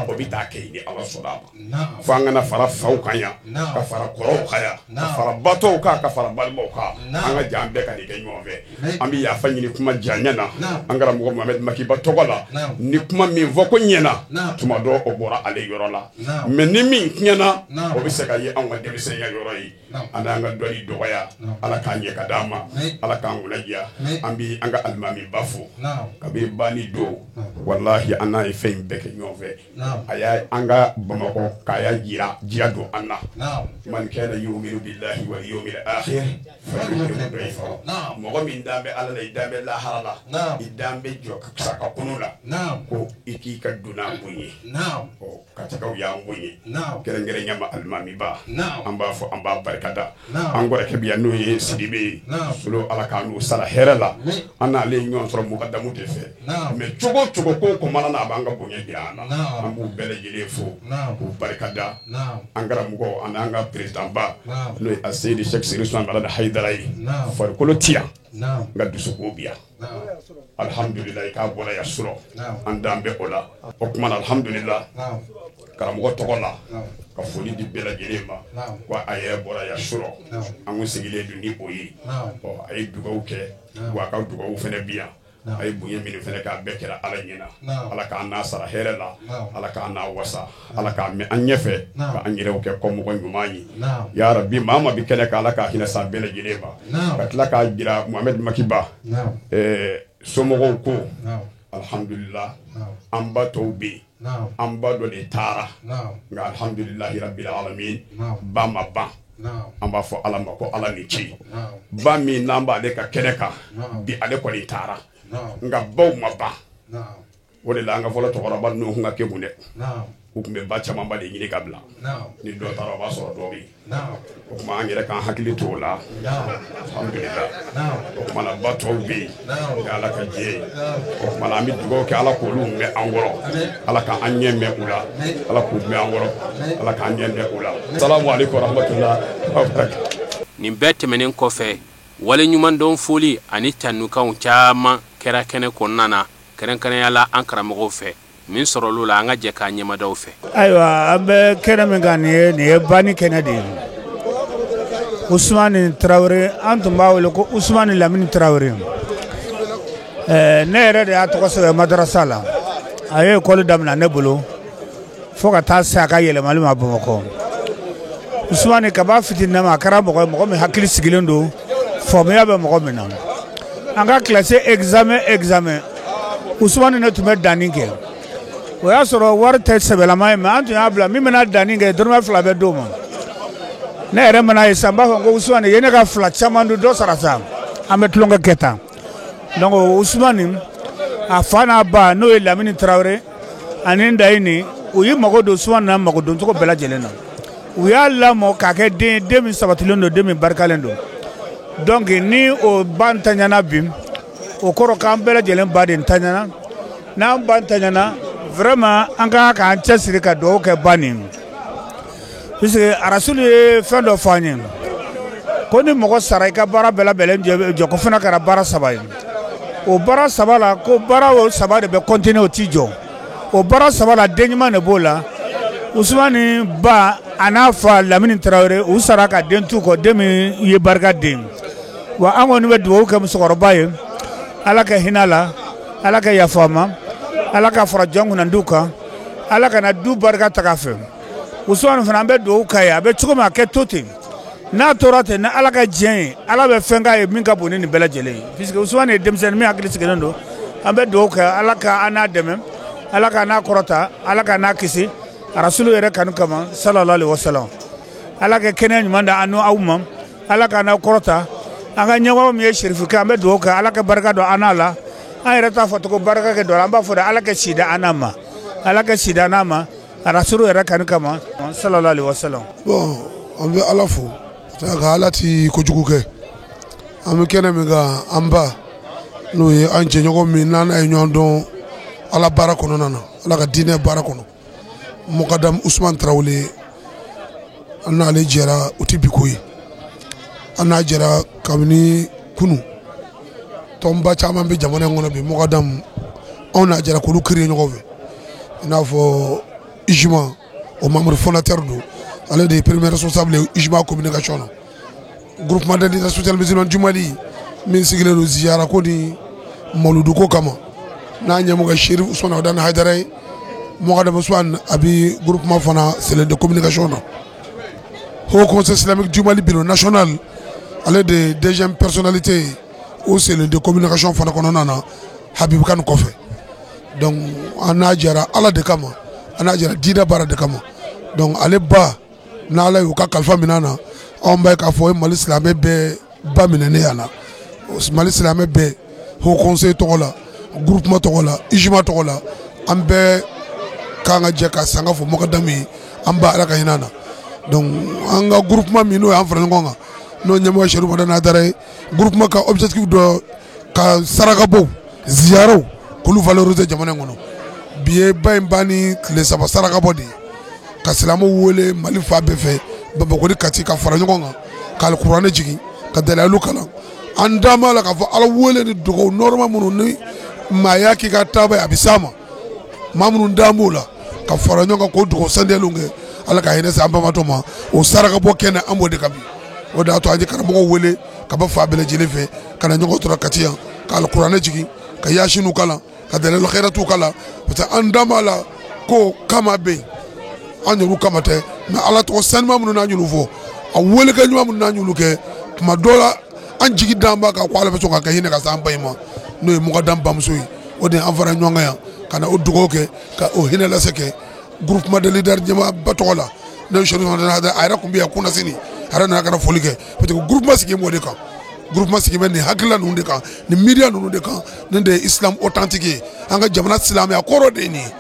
o bɛ taa kɛ ni Ala sɔnna a ma. Fo an kana fara faw kan yan, ka fara kɔrɔw kan yan, ka fara batɔw kan, ka fara balimaw kan, an ka jɛ an bɛɛ ka nin kɛ ɲɔgɔn fɛ. An bɛ yafa ɲini kuma janya na an karamɔgɔ Mohamed Makiba tɔgɔ la. Ni kuma min fɔ ko ɲɛna, tuma dɔ o bɔra ale yɔrɔ la, mais ni min tiɲɛna, o bɛ se ka ye anw ka denmisɛnya yɔrɔ ye. An y'an ka dɔnni dɔgɔya, Ala k'an ɲɛ ka d'an ma, Ala k'an kunna diya. An bɛ an ka alimamiba fo kabini banni don, walahi an n'a ye fɛn in bɛɛ kɛ ɲɔgɔn fɛ. A y'a an ka Bamakɔ k'a y'a jira diya don an na. Man kana yuminu billahi wal yawmil akhir falyukrim dayfahu. Mɔgɔ min dan bɛ Ala la, i dan bɛ lahara la, i dan bɛ jɔ sa ka kunu la, ko i k'i ka dunan bonya. Ɔ, Katikaw y'an bonya, kɛrɛnkɛrɛnya ma alimamiba, an b'a fɔ, an b'a barikada. An kɔrɔkɛ bi yan, n'o ye Sidibe ye Solo, Ala k'an n'o sara hɛrɛ la. An n'ale ye ɲɔgɔn sɔrɔ mukadamu de fɛ, mais cogo o cogo ko ko mana na, a b'an ka bonya jira an na. An b'u bɛɛ lajɛlen fo k'u barikada. An karamɔgɔ ani an ka président ba, n'o ye Aseyidi Sɛki Serifu Usumani Madani Hayidara ye, farikolo ti yan nka dusukun bi yan. Alihamdulilayi k'a bɔra yan surɔ, an dan bɛ o la. O tuma na alihamdulila, karamɔgɔ tɔgɔ la, ka foli di bɛɛ lajɛlen ma ko a yɛrɛ bɔra yan surɔ, an kun sigilen don ni o ye. Ɔ, a ye dugawu kɛ, wa a ka dugawu fana bi yan. A ye bonya minnu fana k'a bɛɛ kɛra Ala ɲɛna. Ala k'an n'a sara hɛrɛ la, Ala k'an n'a wasa, Ala k'an mɛn an ɲɛfɛ, ka an yɛrɛw kɛ kɔmɔgɔ ɲuman ye. Ya rabi, maa ma bi kɛnɛ kan, Ala k'a hinɛ sa bɛɛ lajɛlen ma. Ka tila k'a jira Mohamed Makiba somɔgɔw ko alhamdulillah, an ba tɔw bɛ yen, an ba dɔ de taara, nka alhamdulillahi rabbil alamin, ba ma ban. An b'a fɔ Ala ma ko Ala ni ce. Ba min n'an b'ale ka kɛnɛ kan bi, ale kɔni taara, nka baw ma ban. O de la an ka fɔlɔ cɛkɔrɔba ninnu tun ka kekun dɛ, u tun bɛ ba camanba de ɲini ka bila, ni dɔ taara o b'a sɔrɔ dɔ bɛ yen. O tuma an yɛrɛ k'an hakili to o la. Alhamdulillah, o tuma na ba tɔw bɛ yen ni Ala ka jɛ ye. O tuma na an bɛ dugawu kɛ, Ala k'olu mɛn an kɔrɔ, Ala k'an ɲɛ mɛn u la, Ala k'u mɛn an kɔrɔ, Ala k'an ɲɛ mɛn u la. Salamu aleykum wa rahmatulah. Nin bɛɛ tɛmɛnen kɔfɛ, waleɲumandɔn foli ani tanukanw caman kɛra kɛnɛ kɔnɔna na, kɛrɛnkɛrɛnya la an karamɔgɔw fɛ. Min sɔrɔla la, an ka jɛ k'a ɲɛmadaw fɛ. Ayiwa, an bɛ kɛnɛ min kan nin ye, nin ye banni kɛnɛ de ye. Usumani Tarawele, an tun b'a wele ko Usumani Lamini Tarawele. Ne yɛrɛ de y'a tɔgɔ sɛbɛn madarasa la. A ye école daminɛ ne bolo fo ka taa se a ka yɛlɛmali ma Bamakɔ. Usumani kab'a fitinin ma, a kɛra mɔgɔ ye, mɔgɔ min hakili sigilen don, faamuya bɛ mɔgɔ min na. An ka classe examen, Usumani ne tun bɛ danni kɛ. O y'a sɔrɔ wari tɛ sɛbɛlama ye, mais an tun y'a bila min bɛna danni kɛ, dɔrɔmɛ 2 bɛ d'o ma. Ne yɛrɛ mana ye sisan, n b'a fɔ ko Usumani ye ne ka 2 caman dun, dɔ sara sa, an bɛ tulonkɛ kɛ tan. Donc Usumani, a fa n'a ba, n'o ye Lamini Tarawele ani Ndayini, u ye mago don Usumani na mago doncogo bɛɛ lajɛlen na. U y'a lamɔ k'a kɛ den, den min sabatilen don, den min barikalen don. Donc ni o ba ntanyana bi, o kɔrɔ k'an bɛɛ lajɛlen ba de ntanyana. N'an ba ntanyana, vraiment an ka kan k'an cɛsiri ka dugawu kɛ ba nin, puisque Arasulu ye fɛn dɔ fɔ an ye ko ni mɔgɔ sara, i ka baara bɛɛ labɛnlen jɔ, ko fana kɛra baara 3 ye. O baara 3 la, ko baara o 3 de bɛ continuer, o ti jɔ. O baara 3 la, den ɲuman de b'o la. Usumani ba a n'a fa Lamini Tarawele, u sara ka den t'u kɔ, den min ye barika den. Wa an kɔni bɛ dugawu kɛ musokɔrɔba ye, Ala ka hinɛ la, Ala ka yafa a ma, Ala ka fara jɔn kunnandiw kan, Ala kana du barika taga fɛ. Usumani fana, an bɛ dugawu k'a ye, a bɛ cogo min, a kɛ to ten. N'a tora ten, ni Ala ka diɲɛ ye, Ala bɛ fɛn k'a ye min ka bon ni nin bɛɛ lajɛlen ye, puisque Usumani ye denmisɛnnin min hakili sigilen don. An bɛ dugawu kɛ, Ala ka an n'a dɛmɛ, Ala ka n'a kɔrɔta, Ala ka n'a kisi Arasulu yɛrɛ kanu kama, sallallahu alaihi wasallam. Ala ka kɛnɛya ɲuman da an n'aw ma, Ala ka n'aw kɔrɔta. An ka ɲɛmɔgɔ min ye Serifukɛ, an bɛ dugawu kɛ, Ala ka barika don an n'a la. An yɛrɛ t'a fɔ tugun barika kɛ don, an b'a fɔ de Ala ka si di an n'a ma, Ala ka si di an n'a ma. Rasulu yɛrɛ kanu kama sallallahu alaihi wasallam. Bon, an bɛ Ala fo ka Ala ti kojugu kɛ. An bɛ kɛnɛ min kan, an ba n'o ye an jɛɲɔgɔn min n'an ye ɲɔgɔn dɔn Ala baara kɔnɔna na, Ala ka diinɛ baara kɔnɔ, Mukadam Usman Tarawele, an n'ale jɛra, o tɛ bi ko ye, an n'a jɛra kabini kunu. Tɔnba caman bɛ jamana in kɔnɔ bi, Mukadam anw n'a jɛra k'olu créer ɲɔgɔn fɛ, i n'a fɔ UJMA, o membre fondateur don, ale de ye premier responsable ye UJMA communication na. Groupement des leaders sociaux musulmans du Mali min sigilen don ziyara ko ni mawuludu ko kama, n'a ɲɛmɔgɔ Chérif Ousmane Madani Haidara ye, Mukadam Usman a bi groupement fana cellule de communication na. Haut Conseil islamique du Mali bureau national, ale de ye deuxième personnalité ye o cellule de communication fana kɔnɔna na, Habib Kane kɔfɛ. Donc an n'a jɛra Ala de kama, an n'a jɛra diinɛ baara de kama. Donc ale ba n'Ala y'u ka kalifa minɛ na, anw b'a ye k'a fɔ o ye Mali silamɛ bɛɛ ba minɛnen yan na, Mali silamɛ bɛɛ, Haut Conseil tɔgɔ la, groupement tɔgɔ la, UJMA tɔgɔ la, an bɛɛ k'an ka jɛ ka sanga fɔ Mukadam ye, an ba Ala ka hinɛ na. Donc an ka groupement min n'o y'an fara ɲɔgɔn kan, n'o ɲɛmɔgɔ Chérif Madani Haidara ye, groupement ka objectif dɔ ka sarakabɔw, ziyaraw k'olu valoriser jamana in kɔnɔ. Bi ye ba in ban ni tile 3 sarakabɔ de ye, ka silamɛw wele Mali fan bɛɛ fɛ, Bamakɔ ni Kati, ka fara ɲɔgɔn kan ka alikuranɛ jigin, ka dalayilu kalan. An da b'a la k'a fɔ Ala wele ni dugawu nɔrɔma minnu ni maa y'a k'i ka taaba ye, a bɛ s'a ma, maa minnu da b'o la ka fara ɲɔgɔn kan k'o dugawu sandiyaliw kɛ, Ala ka hinɛ se an bamatɔ ma. O sarakabɔ kɛnɛ an b'o de kan bi, o de y'a to an ye karamɔgɔw wele ka bɔ fan bɛɛ lajɛlen fɛ ka na ɲɔgɔn tora Kati yan, ka alikuranɛ jigin, ka yasiniw kalan, ka dalayilu xɛrɛtiw kalan, parce que an da b'a la ko kama bɛ yen, an yɛrɛw kama tɛ, mais Ala tɔgɔ sanuma minnu n'an y'olu fɔ, a welekɛ ɲuman minnu n'an y'olu kɛ, tuma dɔ la an jigi d'an ba kan ko Ala bɛ sɔn ka kɛ hinɛ ka se an ba in ma, n'o ye Mukadam bamuso ye. O de ye an fara ɲɔgɔn kan yan ka na o dugawu kɛ, ka o hinɛ lase kɛ groupement de leaders ɲɛmaaba tɔgɔ la, n'o ye Chérif Madani Haidara. A yɛrɛ tun bɛ yan kunasini, a yɛrɛ nana ka na foli kɛ, parce que groupement sigi b'o de kan, groupement sigi bɛ nin hakilila ninnu de kan, nin miiriya ninnu de kan, nin de ye islam authentique ye, an ka jamana silamɛya kɔrɔ de ye nin ye.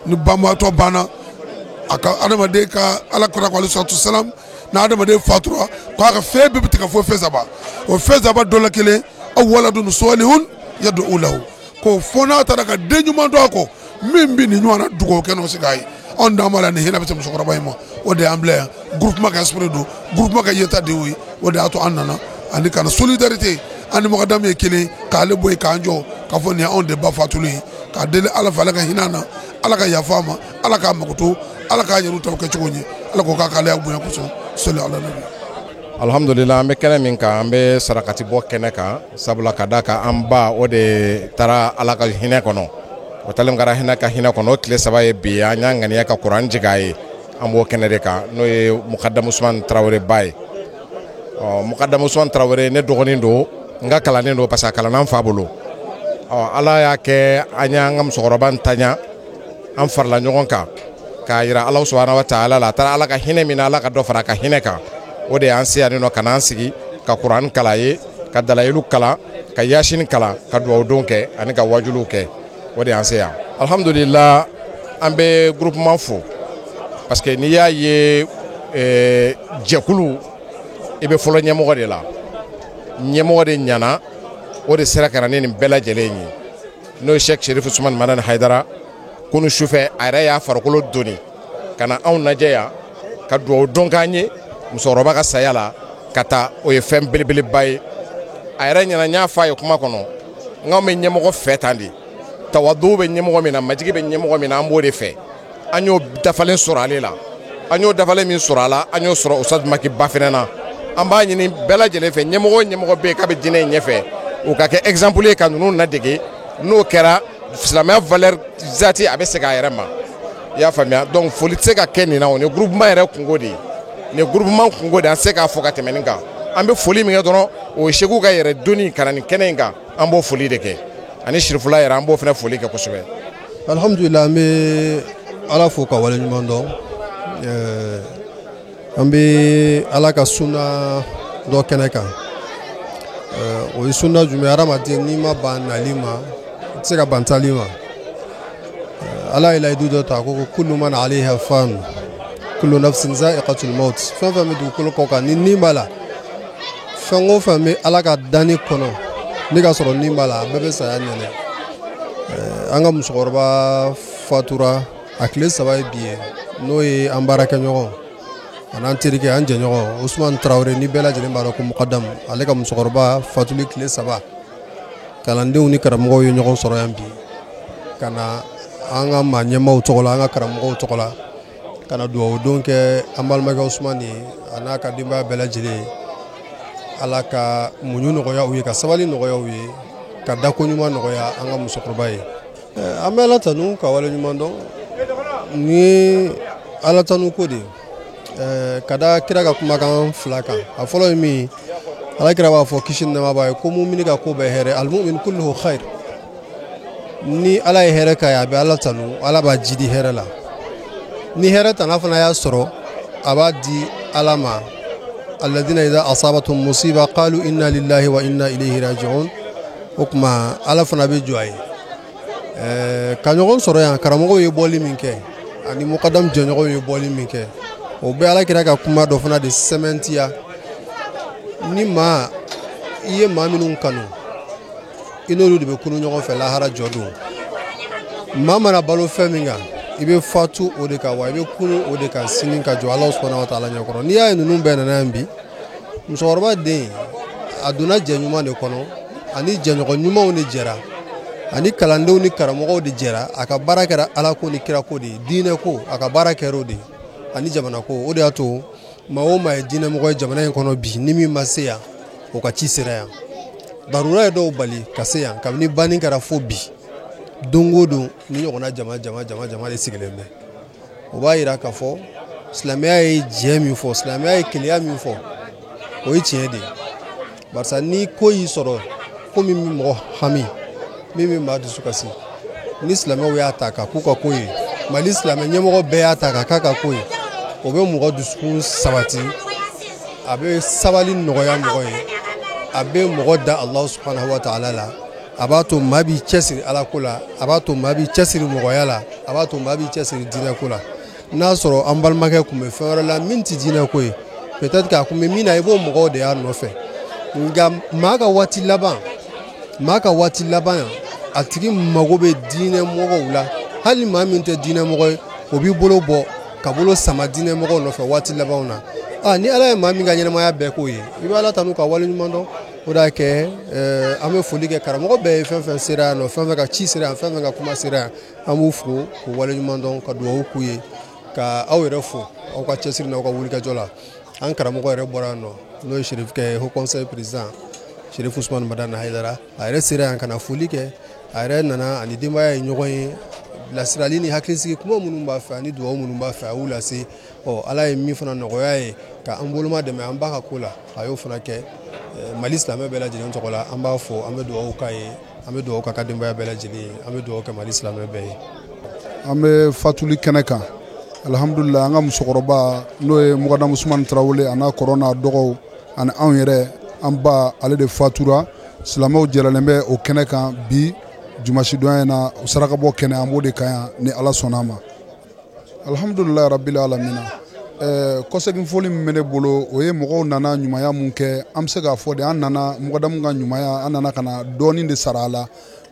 Ni banbaatɔ banna, a ka adamaden ka Ala kɔrɔ ko alayhi salatu salam, n'a adamaden fatura k'a ka fɛn bɛɛ bɛ tigɛ fo fɛn 3, o fɛn 3 dɔ la kelen, aw waladun salihun yad'u lahu, ko fo n'a taara ka den ɲuman to a kɔ min bɛ nin ɲɔgɔn na dugawu kɛ n'o se k'a ye. Anw d'an b'a la nin hinɛ bɛ se musokɔrɔba in ma, o de y'an bila yan. Groupement ka esprit don, groupement ka yeta de y'o ye, o de y'a to an nana ani ka na solidarité, an ni Mukadam ye kelen, k'ale bɔ yen k'an jɔ k'a fɔ nin ye anw de ba fatulen ye, k'a deli Ala fɛ, Ala ka hinɛ an na, Ala ka yafa a ma, Ala k'a makoto, Ala k'a yɛrɛw taw kɛcogo ɲɛ, Ala k'o k'a k'ale bonya kosɔn, sɔli ala nabi. Alhamdulillah, an bɛ kɛnɛ min kan, an bɛ sarakati bɔ kɛnɛ kan, sabula ka da kan an ba o de taara Ala ka hinɛ kɔnɔ. O talen kɛra hinɛ ka hinɛ kɔnɔ, o tile 3 ye bi, an y'an ŋaniya ka kuran jigin a ye, an b'o kɛnɛ de kan, n'o ye Mukadam Usman Tarawele ba ye. Ɔ Mukadam Usman Tarawele ne dɔgɔnin don, n ka kalannen don, parce que a kalanna n fa bolo. Ɔ Ala y'a kɛ an y'an ka musokɔrɔba ntanya, an farala ɲɔgɔn kan k'a yira Ala subahana wa taala la, a taara Ala ka hinɛ min na, Ala ka dɔ fara a ka hinɛ kan. O de y'an se yan nɔ ka n'an sigi ka kuran kalan ye, ka dalayilu kalan, ka yasini kalan, ka dugawu don kɛ ani ka wajuliw kɛ, o de y'an se yan. Alhamdulillah, an bɛ groupement fo, parce que n'i y'a ye jɛkulu, i bɛ fɔlɔ ɲɛmɔgɔ de la, ɲɛmɔgɔ de ɲana, o de sera ka na ni nin bɛɛ lajɛlen ye, n'o ye Cheikh Chérif Ousmane Madani Haidara. Kunu sufɛ a yɛrɛ y'a farikolo doni ka na anw lajɛ yan, ka dugawu don k'an ye musokɔrɔba ka saya la ka taa, o ye fɛn belebeleba ye. A yɛrɛ ɲɛna, n y'a fɔ a ye kuma kɔnɔ, n k'anw bɛ ɲɛmɔgɔ fɛ tan de, tawadu bɛ ɲɛmɔgɔ min na, majigi bɛ ɲɛmɔgɔ min na, an b'o de fɛ. An y'o dafalen sɔrɔ ale la, an y'o dafalen min sɔrɔ a la, an y'o sɔrɔ Ustaz Maki ba fɛnɛ na. An b'a ɲini bɛɛ lajɛlen fɛ, ɲɛmɔgɔ o ɲɛmɔgɔ bɛ yen k'a bɛ diinɛ in ɲɛfɛ, o ka kɛ exemple ye ka ninnu ladege. N'o kɛra, silamɛya valeur zati a bɛ segin a yɛrɛ ma, i y'a faamuya. Donc foli tɛ se ka kɛ nin na, o ni groupement yɛrɛ kungo de ye, nin groupement kungo de, an tɛ se k'a fɔ ka tɛmɛ nin kan. An bɛ foli min kɛ dɔrɔn, o ye Segu ka yɛrɛ doni ka na nin kɛnɛ in kan, an b'o foli de kɛ, ani Sirifula yɛrɛ an b'o fana foli kɛ kosɛbɛ. Alhamdulillah, an bɛ Ala fo ka waleɲuman dɔn. An bɛ Ala ka sunna dɔ kɛnɛ kan. O ye sunna jumɛn? Hadamaden n'i ma ban nali ma, i tɛ se ka ban taali ma. Ala ye layidu dɔ ta ko kullu man alayha fan kullu nafsin za'iqatul maut. Fɛn fɛn bɛ dugukolo kɔ kan ni ni b'a la, fɛn o fɛn bɛ Ala ka danni kɔnɔ ni ka sɔrɔ ni b'a la, a bɛɛ bɛ saya nɛnɛ. An ka musokɔrɔba fatura a tile 3 ye bi ye, n'o ye an baarakɛɲɔgɔn an'an terikɛ, an jɛɲɔgɔn Usumani Tarawele, ni bɛɛ lajɛlen b'a dɔn ko mukadamu, ale ka musokɔrɔba fatuli tile 3, kalandenw ni karamɔgɔw ye ɲɔgɔn sɔrɔ yan bi ka na an ka maa ɲɛmaaw tɔgɔ la, an ka karamɔgɔw tɔgɔ la, ka na dugawu don kɛ an balimakɛ Usumani ye a n'a ka denbaya bɛɛ lajɛlen. Ala ka muɲu nɔgɔya u ye, ka sabali nɔgɔya u ye, ka dako ɲuman nɔgɔya an ka musokɔrɔba ye. An bɛ Ala tanu ka wale ɲuman dɔn. Ni Ala tanu ko de ye, ka da kira ka kumakan 2 kan. A fɔlɔ ye min, Ala kira b'a fɔ kisi ni nɛɛma b'a ye ko mumini ka ko bɛɛ hɛrɛ, almumin kulluhu khair. Ni Ala ye hɛrɛ k'a ye, a bɛ Ala tanu, Ala b'a jidi hɛrɛ la. Ni hɛrɛ tana fana y'a sɔrɔ, a b'a di Ala ma. Alladhina idha asabatuhum musiba qalu inna lillahi wa inna ilayhi raji'un. O tuma Ala fana bɛ jɔ a ye. Ka ɲɔgɔn sɔrɔ yan, karamɔgɔw ye bɔli min kɛ ani mukadamu jɛɲɔgɔnw ye bɔli min kɛ, o bɛɛ Ala kira ka kuma dɔ fana de sɛmɛntiya. Ni maa i ye maa minnu kanu, i n'olu de bɛ kunu ɲɔgɔn fɛ lahara jɔ don. Maa mana balo fɛn min kan, i bɛ fatu o de kan, wa i bɛ kunu o de kan sini ka jɔ Ala subahana wa taala ɲɛkɔrɔ. N'i y'a ye ninnu bɛɛ nana yan bi, musokɔrɔba den a donna jɛ ɲuman de kɔnɔ, ani jɛɲɔgɔn ɲumanw de jɛra, ani kalandenw ni karamɔgɔw de jɛra. A ka baara kɛra Ala ko ni kira ko de ye, diinɛ ko a ka baara kɛra o de ye, ani jamana ko. O de y'a to maa o maa ye diinɛmɔgɔ ye jamana in kɔnɔ bi, ni min ma se yan, o ka ci sera yan. Darura ye dɔw bali ka se yan kabini banni kɛra fo bi. Don o don ni ɲɔgɔnna jama jama jama jama de sigilen bɛ. O b'a yira k'a fɔ silamɛya ye jɛ min fɔ, silamɛya ye keleya min fɔ, o ye tiɲɛ de ye. Barisa ni ko y'i sɔrɔ, ko min bɛ mɔgɔ hami, min bɛ maa dusu kasi, ni silamɛw y'a ta ka k'u ka ko ye, Mali silamɛ ɲɛmɔgɔ bɛɛ y'a ta ka k'a ka ko ye, o bɛ mɔgɔ dusukun sabati, a bɛ sabali nɔgɔya mɔgɔ ye, a bɛ mɔgɔ da Alahu subahanahu wa taala la, a b'a to maa b'i cɛsiri Ala ko la, a b'a to maa b'i cɛsiri mɔgɔya la, a b'a to maa b'i cɛsiri diinɛ ko la. N'a sɔrɔ an balimakɛ tun bɛ fɛn wɛrɛ la min tɛ diinɛ ko ye, peut-être k'a kun bɛ min na, i b'o mɔgɔw de y'a nɔfɛ. Nka maa ka waati laban, maa ka waati laban yan, a tigi mago bɛ diinɛ mɔgɔw la. Hali maa min tɛ diinɛ mɔgɔ ye, o b'i bolo bɔ ka bolo sama diinɛ mɔgɔw nɔfɛ waati labanw na. Ni Ala ye maa min ka ɲɛnamaya bɛɛ k'o ye, i bɛ Ala tanu ka wale ɲuman dɔn. O de y'a kɛ an bɛ foli kɛ karamɔgɔ bɛɛ ye, fɛn fɛn sera yan nɔ, fɛn fɛn ka ci sera yan, fɛn fɛn ka kuma sera yan, an b'u fo k'u wale ɲuman dɔn, ka dugawu k'u ye, ka aw yɛrɛ fo aw ka cɛsiri n'aw ka wulikajɔ la. An karamɔgɔ yɛrɛ bɔra yan nɔ, n'o ye Serifukɛ Haut Conseil président Serif Usumani Madani Hayidara, a yɛrɛ sera yan ka na foli kɛ. A yɛrɛ nana ani denbaya ye ɲɔgɔn ye, bilasirali ni hakilisigi kuma minnu b'a fɛ ani dugawu minnu b'a fɛ, a y'u lase. Ala ye min fana nɔgɔya ye ka an boloma dɛmɛ an ba ka ko la, a y'o fana kɛ. Mali silamɛ bɛɛ lajɛlen tɔgɔ la, an b'a fo, an bɛ dugawu k'a ye, an bɛ dugawu k'a ka denbaya bɛɛ lajɛlen ye, an bɛ dugawu kɛ Mali silamɛ bɛɛ ye. An bɛ fatuli kɛnɛ kan, alihamudulila. An ka musokɔrɔba n'o ye Mukadamu Usumani Tarawele, a n'a kɔrɔ n'a dɔgɔw ani anw yɛrɛ, an ba ale de fatura. Silamɛw jɛrɛlen bɛ o kɛnɛ kan bi jumasidɔnya in na, sarakabɔ kɛnɛ, an b'o de kan yan ni Ala sɔnna a ma. Alihamudulila rabbil alamina. Kɔsegin foli min bɛ ne bolo, o ye mɔgɔw nana ɲumanya mun kɛ, an bɛ se k'a fɔ de an nana Mukadamu ka ɲumanya, an nana ka na dɔɔnin de sara a la.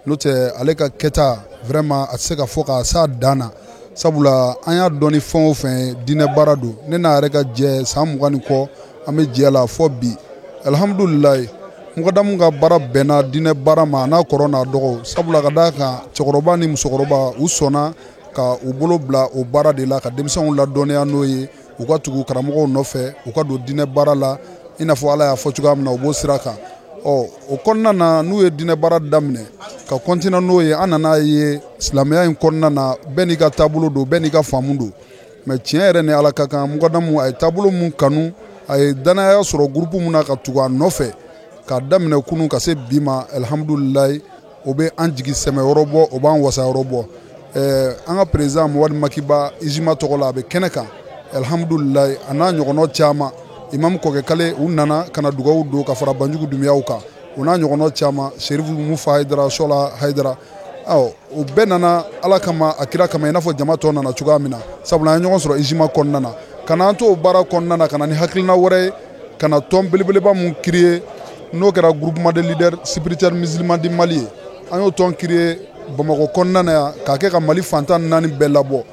N'o tɛ ale ka kɛta vraiment a tɛ se ka fɔ k'a s'a dan na. Sabula an y'a dɔn ni fɛn o fɛn ye, diinɛ baara don. Ne n'a yɛrɛ ka jɛ san 20 ni kɔ, an bɛ jɛ la fɔ bi. Alihamudulilayi, Mukadamu ka baara bɛnna diinɛ baara ma, a n'a kɔrɔ n'a dɔgɔ. Sabula ka d'a kan cɛkɔrɔba ni musokɔrɔba u sɔnna ka u bolo bila o baara de la, ka denmisɛnw ladɔnniya n'o ye, u ka tugu karamɔgɔw nɔfɛ, u ka don diinɛ baara la i n'a fɔ Ala y'a fɔ cogoya min na, u b'o sira kan. O kɔnɔna na, n'u ye diinɛ baara daminɛ ka continuer n'o ye, an nana ye silamɛya in kɔnɔna na, bɛɛ n'i ka taabolo don, bɛɛ n'i ka faamu don. Mais tiɲɛ yɛrɛ ni Ala ka kan, Mukadamu a ye taabolo mun kanu, a ye danaya sɔrɔ groupe mun na ka tugu a nɔfɛ k'a daminɛ kunun ka se bi ma, alihamudulilayi, o bɛ an jigi sɛmɛ yɔrɔ bɔ, o b'an wasa yɔrɔ bɔ. An ka président Mamadu Makiba Izima tɔgɔ la, a bɛ kɛnɛ kan, alihamudulilayi, a n'a ɲɔgɔnna caman. Imam Kɔkɛ Kale, u nana ka na dugawu don ka fara Banjugu Dunbiyaw kan, o n'a ɲɔgɔnna caman. Serifu Mufa Hayidara, Sɔla Hayidara, Ɔ, o bɛɛ nana Ala kama, a kira kama, i n'a fɔ jama tɔ nana cogoya min na. Sabula an ye ɲɔgɔn sɔrɔ ijima kɔnɔna na, ka na an to o baara kɔnɔna na, ka na ni hakilina wɛrɛ ye, ka na tɔn belebeleba mun créer, n'o kɛra groupement de leaders spirituels musulmans du Mali ye. An y'o tɔn créer Bamakɔ kɔnɔna na yan, k'a kɛ ka Mali fantan naani bɛɛ labɔ.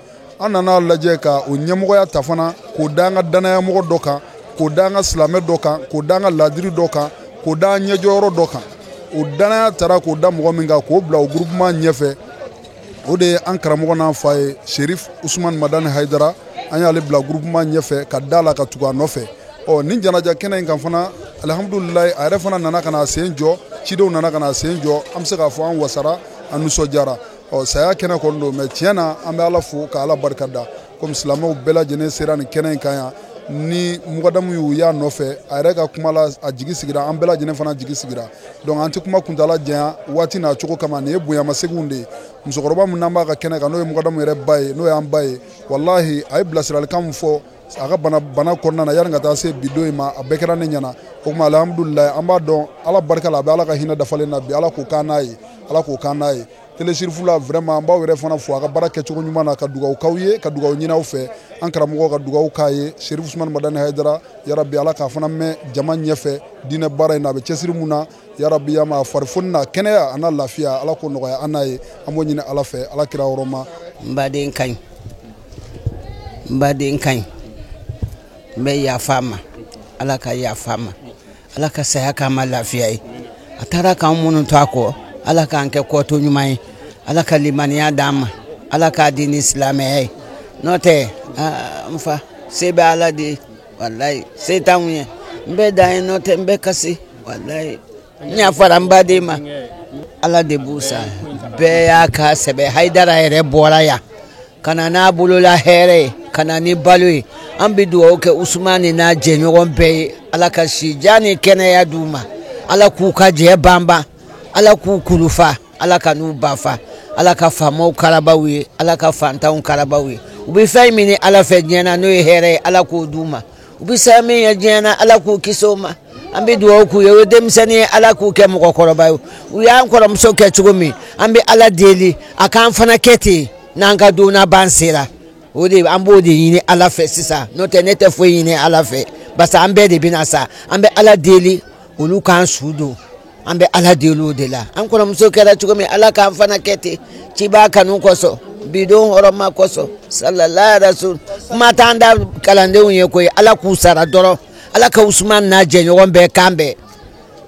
An nana lajɛ ka o ɲɛmɔgɔya ta fana, k'o da an ka danayamɔgɔ dɔ kan, k'o da an ka silamɛ dɔ kan, k'o da an ka ladiri dɔ kan, k'o da an ɲɛjɔyɔrɔ dɔ kan. O danaya tara k'o da mɔgɔ min kan, k'o bila o groupement ɲɛfɛ, o de ye an karamɔgɔ n'an fa ye, Serif Usumani Madani Hayidara. An y'ale bila groupement ɲɛfɛ ka da la, ka tugu a nɔfɛ. Ɔ, nin janaja kɛnɛ in kan fana, alihamudulilayi, a yɛrɛ fana nana ka na a sen jɔ, cidenw nana ka na a sen jɔ. An bɛ se k'a fɔ an wasara, an nisɔndiyara. Ɔ, saya kɛnɛ kɔni don, mais tiɲɛ na, an bɛ Ala fo ka Ala barika da, komi silamɛw bɛɛ lajɛlen sera nin kɛnɛ in kan yan ni mugadamu y'u y'a nɔfɛ. A yɛrɛ ka kuma la, a jigi sigira, an bɛɛ lajɛlen fana jigi sigira. Donc an tɛ kuma kuntala janya, waati n'a cogo kama. Nin ye bonyamaseginw de ye. Musokɔrɔba min n'an b'a ka kɛnɛ kan, n'o ye mugadamu yɛrɛ ba ye, n'o y'an ba ye, walahi, a ye bilasiralikan min fɔ a ka bana kɔnɔna na, yanni ka taa se bi don in ma, a bɛɛ kɛra ne ɲɛna. O tuma, alihamudulilayi, an b'a dɔn Ala barika la, a bɛ Ala ka hinɛ dafalen na bi. Ala k'o k'an n'a ye, Ala k'o k'an n'a ye. Télé Sirifu la, vraiment, an b'aw yɛrɛ fana fo a ka baara kɛcogo ɲuman na, ka dugawu k'aw ye, ka dugawu ɲini aw fɛ. An karamɔgɔ ka dugawu k'a ye, Serif Usumani Madani Hayidara, yarabi, Ala k'a fana mɛn jama ɲɛfɛ diinɛ baara in na, a bɛ cɛsiri mun na. Yarabi, ya ma farifoni n'a kɛnɛya a n'a lafiya, Ala k'o nɔgɔya an n'a ye. An b'o ɲini Ala fɛ, Ala kira yɔrɔ ma. N baden ka ɲi, n baden ka ɲi. N bɛ yafa a ma, Ala ka yafa a ma, Ala ka saya k'an ma lafiya ye. A taara k'an minnu to a kɔ, Ala k'an kɛ kɔto ɲuman ye, Ala ka limaniya d'an ma, Ala k'a di ni silamɛya ye. N'o tɛ, n fa, se bɛ Ala de ye, walayi, se t'anw ye. N bɛ dan ye, n'o tɛ n bɛ kasi, walayi. N yafara n baden ma, Ala de b'u sa. Bɛɛ y'a ka sɛbɛ. Hayidara yɛrɛ bɔra yan ka na n'a bolola hɛrɛ ye, ka na ni balo ye. An bɛ dugawu kɛ Usumani n'a jɛɲɔgɔn bɛɛ ye, Ala ka si jan ni kɛnɛya d'u ma, Ala k'u ka jɛ banban, Ala k'u kulufa, Ala ka n'u bafa, Ala ka faamaw karabaw ye, Ala ka fantanw karabaw ye. U bɛ fɛn min Ala fɛ diɲɛ na, n'o ye hɛrɛ ye, Ala k'o d'u ma. U bɛ saya min ye diɲɛ na, Ala k'u kisi o ma. An bɛ dugawu k'u ye. O ye denmisɛnnin ye, Ala k'u kɛ mɔgɔkɔrɔba ye. U y'an kɔrɔmuso kɛ cogo min, an bɛ Ala deli a k'an fana kɛ ten n'an ka don laban sera. O de an b'o de ɲini Ala fɛ sisan, n'o tɛ ne tɛ foyi ɲini Ala fɛ, parce que an bɛɛ de bɛna sa. An bɛ Ala deli olu k'an su don, an bɛ Ala deli o de la. An kɔrɔmuso kɛra cogo min, Ala k'an fana kɛ ten, ciba kanu kosɔn, bidon hɔrɔma kosɔn, sallallahu rasul. Kuma t'an da kalandenw ye koyi, Ala k'u sara dɔrɔn. Ala ka Usumani n'a jɛɲɔgɔn bɛɛ kan bɛn,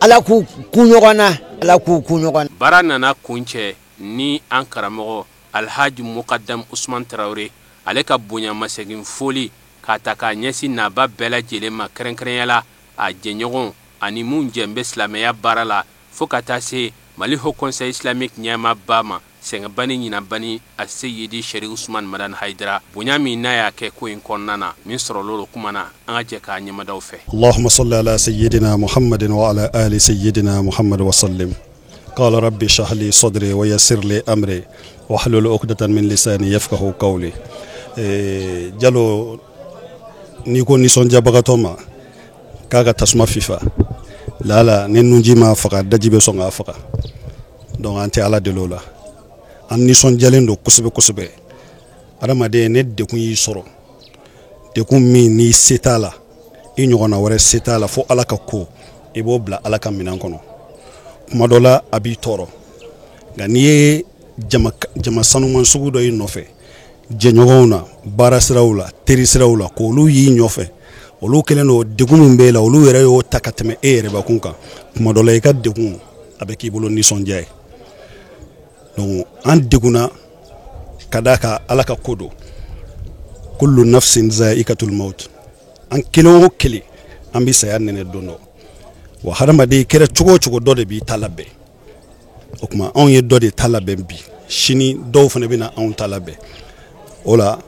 Ala k'u kun ɲɔgɔn na, Ala k'u kun ɲɔgɔn na. Baara nana kuncɛ ni an karamɔgɔ Alhaji Mukadam Usman Tarawele ale ka bonyamasegin foli k'a ta k'a ɲɛsin naba bɛɛ lajɛlen ma, kɛrɛnkɛrɛnya la a jɛɲɔgɔn ani mun jɛn bɛ silamɛya baara la, fo ka taa se Mali Haut Conseil Islamique ɲɛmaaba ma, sɛgɛnbani ɲinabani, a Seyidi Sɛri Usman Madani Hayidara, bonya min n'a y'a kɛ ko in kɔnɔna na, min sɔrɔla o kuma na, an ka jɛ k'a ɲɛmadaw fɛ. اللهم صل على سيدنا محمد وعلى آل سيدنا محمد وسلم. قال رب اشرح لي صدري ويسر لي أمري واحلل عقدة من لساني يفقه قولي. Jalo, n'i ko nisɔndiyabagatɔ ma k'a ka tasuma fifa lala, ni nunji ma faga, daji bɛ sɔn k'a faga. Donc an tɛ Ala deli o la. An nisɔndiyalen don kosɛbɛ kosɛbɛ. Adamaden, ne dekun y'i sɔrɔ, dekun min n'i se t'a la, i ɲɔgɔnna wɛrɛ se t'a la, fo Ala ka ko, i b'o bila Ala ka minɛn kɔnɔ. Kuma dɔ la a b'i tɔɔrɔ, nka n'i ye jama sanuman sugu dɔ y'i nɔfɛ, jɛɲɔgɔnw na, baara siraw la, teri siraw la, k'olu y'i nɔfɛ, olu kɛlen don degun min b'e la, olu yɛrɛ y'o ta ka tɛmɛ e yɛrɛbakun kan. Kuma dɔ la i ka degun a bɛ k'i bolo nisɔndiya ye. Donc an degunna ka d'a kan Ala ka ko don. Kullu nafsin zaikatul maut. An kelen o kelen, an bɛ saya nɛnɛ don dɔ. Wa hadamaden kɛra cogo o cogo, dɔ de b'i ta labɛn. O tuma anw ye dɔ de ta labɛn bi, sini dɔw fana bɛ na anw ta labɛn. O la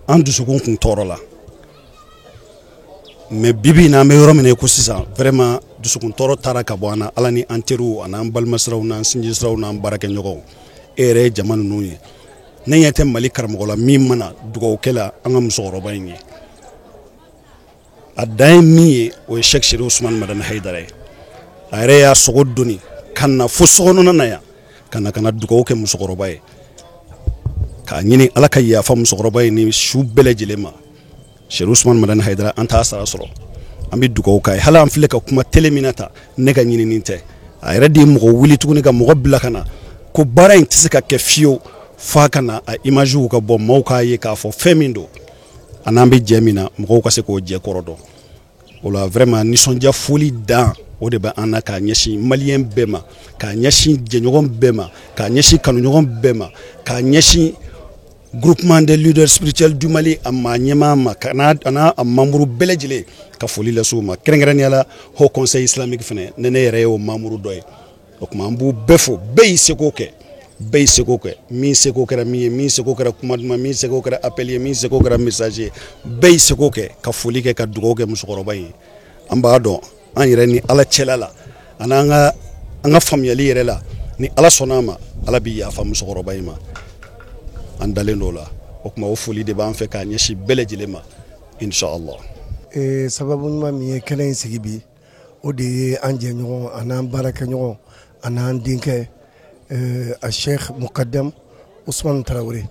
an dusukun kun tɔɔrɔ la, mais bibi in na, an bɛ yɔrɔ min na i ko sisan, vraiment dusukun tɔɔrɔ taara ka bɔ an na. Ala ni an teriw ani an balimasiraw n'an sinjisiraw n'an baarakɛɲɔgɔnw, e yɛrɛ ye jama ninnu ye. Ne ɲɛ tɛ Mali karamɔgɔ la min mana dugawukɛ la an ka musokɔrɔba in ye. A dan ye min ye, o ye Sɛki Seri Usumani Madani Hayidara ye. A yɛrɛ y'a sogo doni ka na fo sokɔnɔna na yan. ka na ka na dugawu kɛ musokɔrɔba ye, k'a ɲini Ala ka yafa musokɔrɔba ye ni su bɛɛ lajɛlen ma. Serifu Usumani Madani Hayidara, an t'a sara sɔrɔ, an bɛ dugawu k'a ye. Hali an filɛ ka kuma télé min na ta, ne ka ɲinini tɛ, a yɛrɛ de ye mɔgɔ wuli tuguni ka mɔgɔ bila ka na ko baara in tɛ se ka kɛ fiyewu f'a ka na a imagew ka bɔ, maaw k'a ye k'a fɔ fɛn min don, a n'an bɛ jɛ min na, mɔgɔw ka se k'o jɛ kɔrɔ dɔn. O la vraiment nisɔndiya foli dan o de bɛ an na k'a ɲɛsin maliyɛn bɛɛ ma, k'a ɲɛsin jɛɲɔgɔn bɛɛ ma, k'a ɲɛsin kanuɲɔgɔn bɛɛ ma, k'a ɲɛsin groupement des leaders spirituels du Mali a maa ɲɛmaa ma, ka n'a a membre bɛɛ lajɛlen ka foli lase u ma, kɛrɛnkɛrɛnnenya la Haut Conseil islamique fɛnɛ, ne yɛrɛ y'o membre dɔ ye. O tuma an b'u bɛɛ fo, bɛɛ y'i seko kɛ, bɛɛ y'i seko kɛ, min seko kɛra min ye, min seko kɛra kuma duman, min seko kɛra appel ye, min seko kɛra message ye, bɛɛ y'i seko kɛ ka foli kɛ ka dugawu kɛ musokɔrɔba in ye. An b'a dɔn an yɛrɛ ni Ala cɛla la, ani an ka faamuyali yɛrɛ la, ni Ala sɔnna a ma, Ala bɛ yafa musokɔrɔba in ma, an dalen d'o la. O tuma o foli de b'an fɛ k'a ɲɛsin bɛɛ lajɛlen ma, inshallah. Sababu ɲuman min ye kɛnɛ in sigi bi, o de ye an jɛɲɔgɔn a n'an baarakɛɲɔgɔn a n'an denkɛ a Sheikh Mukadam Usman Tarawele,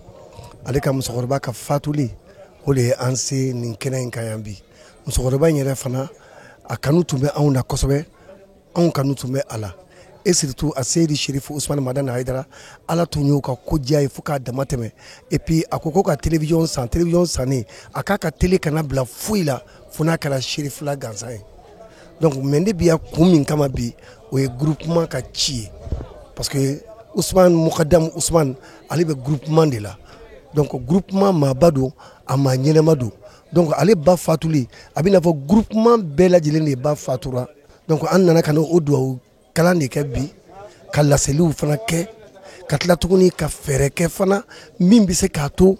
ale ka musokɔrɔba ka fatuli, o de ye an se nin kɛnɛ in kan yan bi. Musokɔrɔba in yɛrɛ fana, a kanu tun bɛ anw na kosɛbɛ, anw kanu tun bɛ a la, et surtout a Seyidi Sherifu Usman Madani Hayidara, Ala tun y'o ka ko diya ye fo k'a dama tɛmɛ. Et puis a ko ko ka télévision san, télévision sannen, a k'a ka télé kana bila foyi la fo n'a kɛra Sherifila gansan ye. Donc mais ne bi yan kun min kama bi, o ye groupement ka ci ye, parce que Usman Mukadam Usman, ale bɛ groupement de la. Donc groupement maaba don, a maa ɲɛnɛma don. Donc ale ba fatuli, a bɛ n'a fɔ groupement bɛɛ lajɛlen de ba fatura. Donc an nana ka na o duwawu kalan de kɛ bi, ka laseliw fana kɛ, ka tila tuguni ka fɛɛrɛ kɛ fana min bɛ se k'a to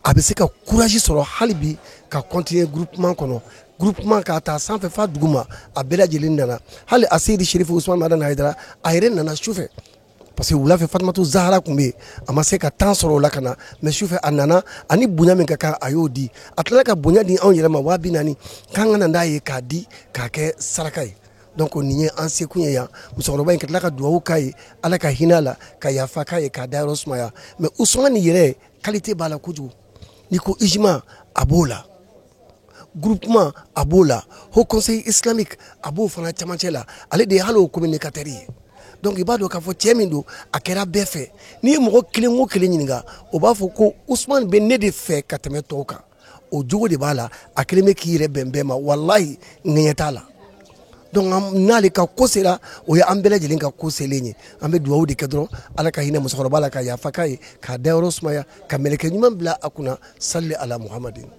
a bɛ se ka courage sɔrɔ hali bi ka continuer groupement kɔnɔ. Groupement k'a ta sanfɛ f'a duguma, a bɛɛ lajɛlen nana. Hali a Seyidi Sherifu Usman Madani Hayidara, a yɛrɛ nana sufɛ, parce que wula fɛ Fatumatu Zahara tun bɛ yen, a ma se ka temps sɔrɔ o la ka na, mais sufɛ a nana, ani bonya min ka kan a y'o di. A tilala ka bonya di anw yɛrɛ ma 40,000, k'an ka na n'a ye k'a di k'a kɛ saraka ye. Donc nin ye an sekun ye yan. Musokɔrɔba in ka tila ka duwawu k'a ye, Ala ka hinɛ a la, ka yafa k'a ye, k'a dayɔrɔ sumaya. Mais Usumani yɛrɛ qualité b'a la kojugu. N'i ko ijima, a b'o la, groupement a b'o la, Haut Conseil islamique a b'o fana camancɛ la, ale de ye hali o communicateur ye. Donc i b'a dɔn k'a fɔ cɛ min don, a kɛra bɛɛ fɛ. N'i ye mɔgɔ kelen o kelen ɲininka, o b'a fɔ ko Usumani bɛ ne de fɛ ka tɛmɛ tɔw kan. O jogo de b'a la, a kelen bɛ k'i yɛrɛ bɛn bɛɛ ma, walahi ŋɛɲɛ t'a la. Donc n'ale ka ko sera, o ye an bɛɛ lajɛlen ka ko selen ye. An bɛ dugawu de kɛ dɔrɔn, Ala ka hinɛ musokɔrɔba la, ka yafa k'a ye, k'a dayɔrɔ sumaya, ka mɛlɛkɛ ɲuman bila a kunna, sali ala Muhamadin.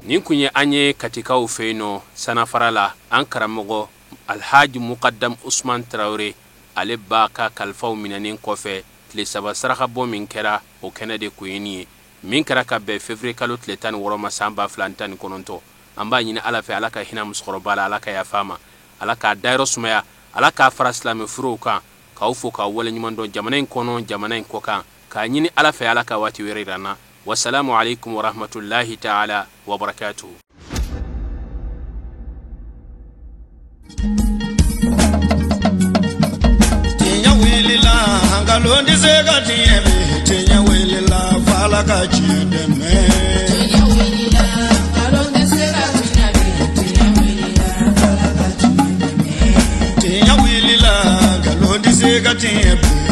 Nin kun ye an ye Katikaw fɛ yen nɔ Sanafara la, an karamɔgɔ Alhaji Mukadam Usman Tarawele, ale ba ka kalifaw minɛnen kɔfɛ, tile saba sarakabɔ min kɛra, o kɛnɛ de kun ye nin ye, min kɛra ka bɛn février kalo tile 16 ma san 2019. An b'a ɲini Ala fɛ, Ala ka hinɛ musokɔrɔba la, Ala ka yafa a ma, Ala k'a dayɔrɔ sumaya, Ala k'a fara silamɛ furuw kan. K'aw fo k'aw waleɲuman dɔn jamana in kɔnɔ, jamana in kɔkan, k'a ɲini Ala fɛ, Ala ka waati wɛrɛ yira an na. Wasalamu alaikum warahmatullahi taala wabarakatuhu. Tiɲɛ wulila, nkalon tɛ se ka tiɲɛ bi. Tiɲɛ wulila, f'Ala ka tiɲɛ dɛmɛ. Tiɲɛ wulila, nkalon tɛ se ka tiɲɛ bi. Tiɲɛ wulila, f'Ala ka tiɲɛ dɛmɛ. Tiɲɛ wulila, nkalon tɛ se ka tiɲɛ bi.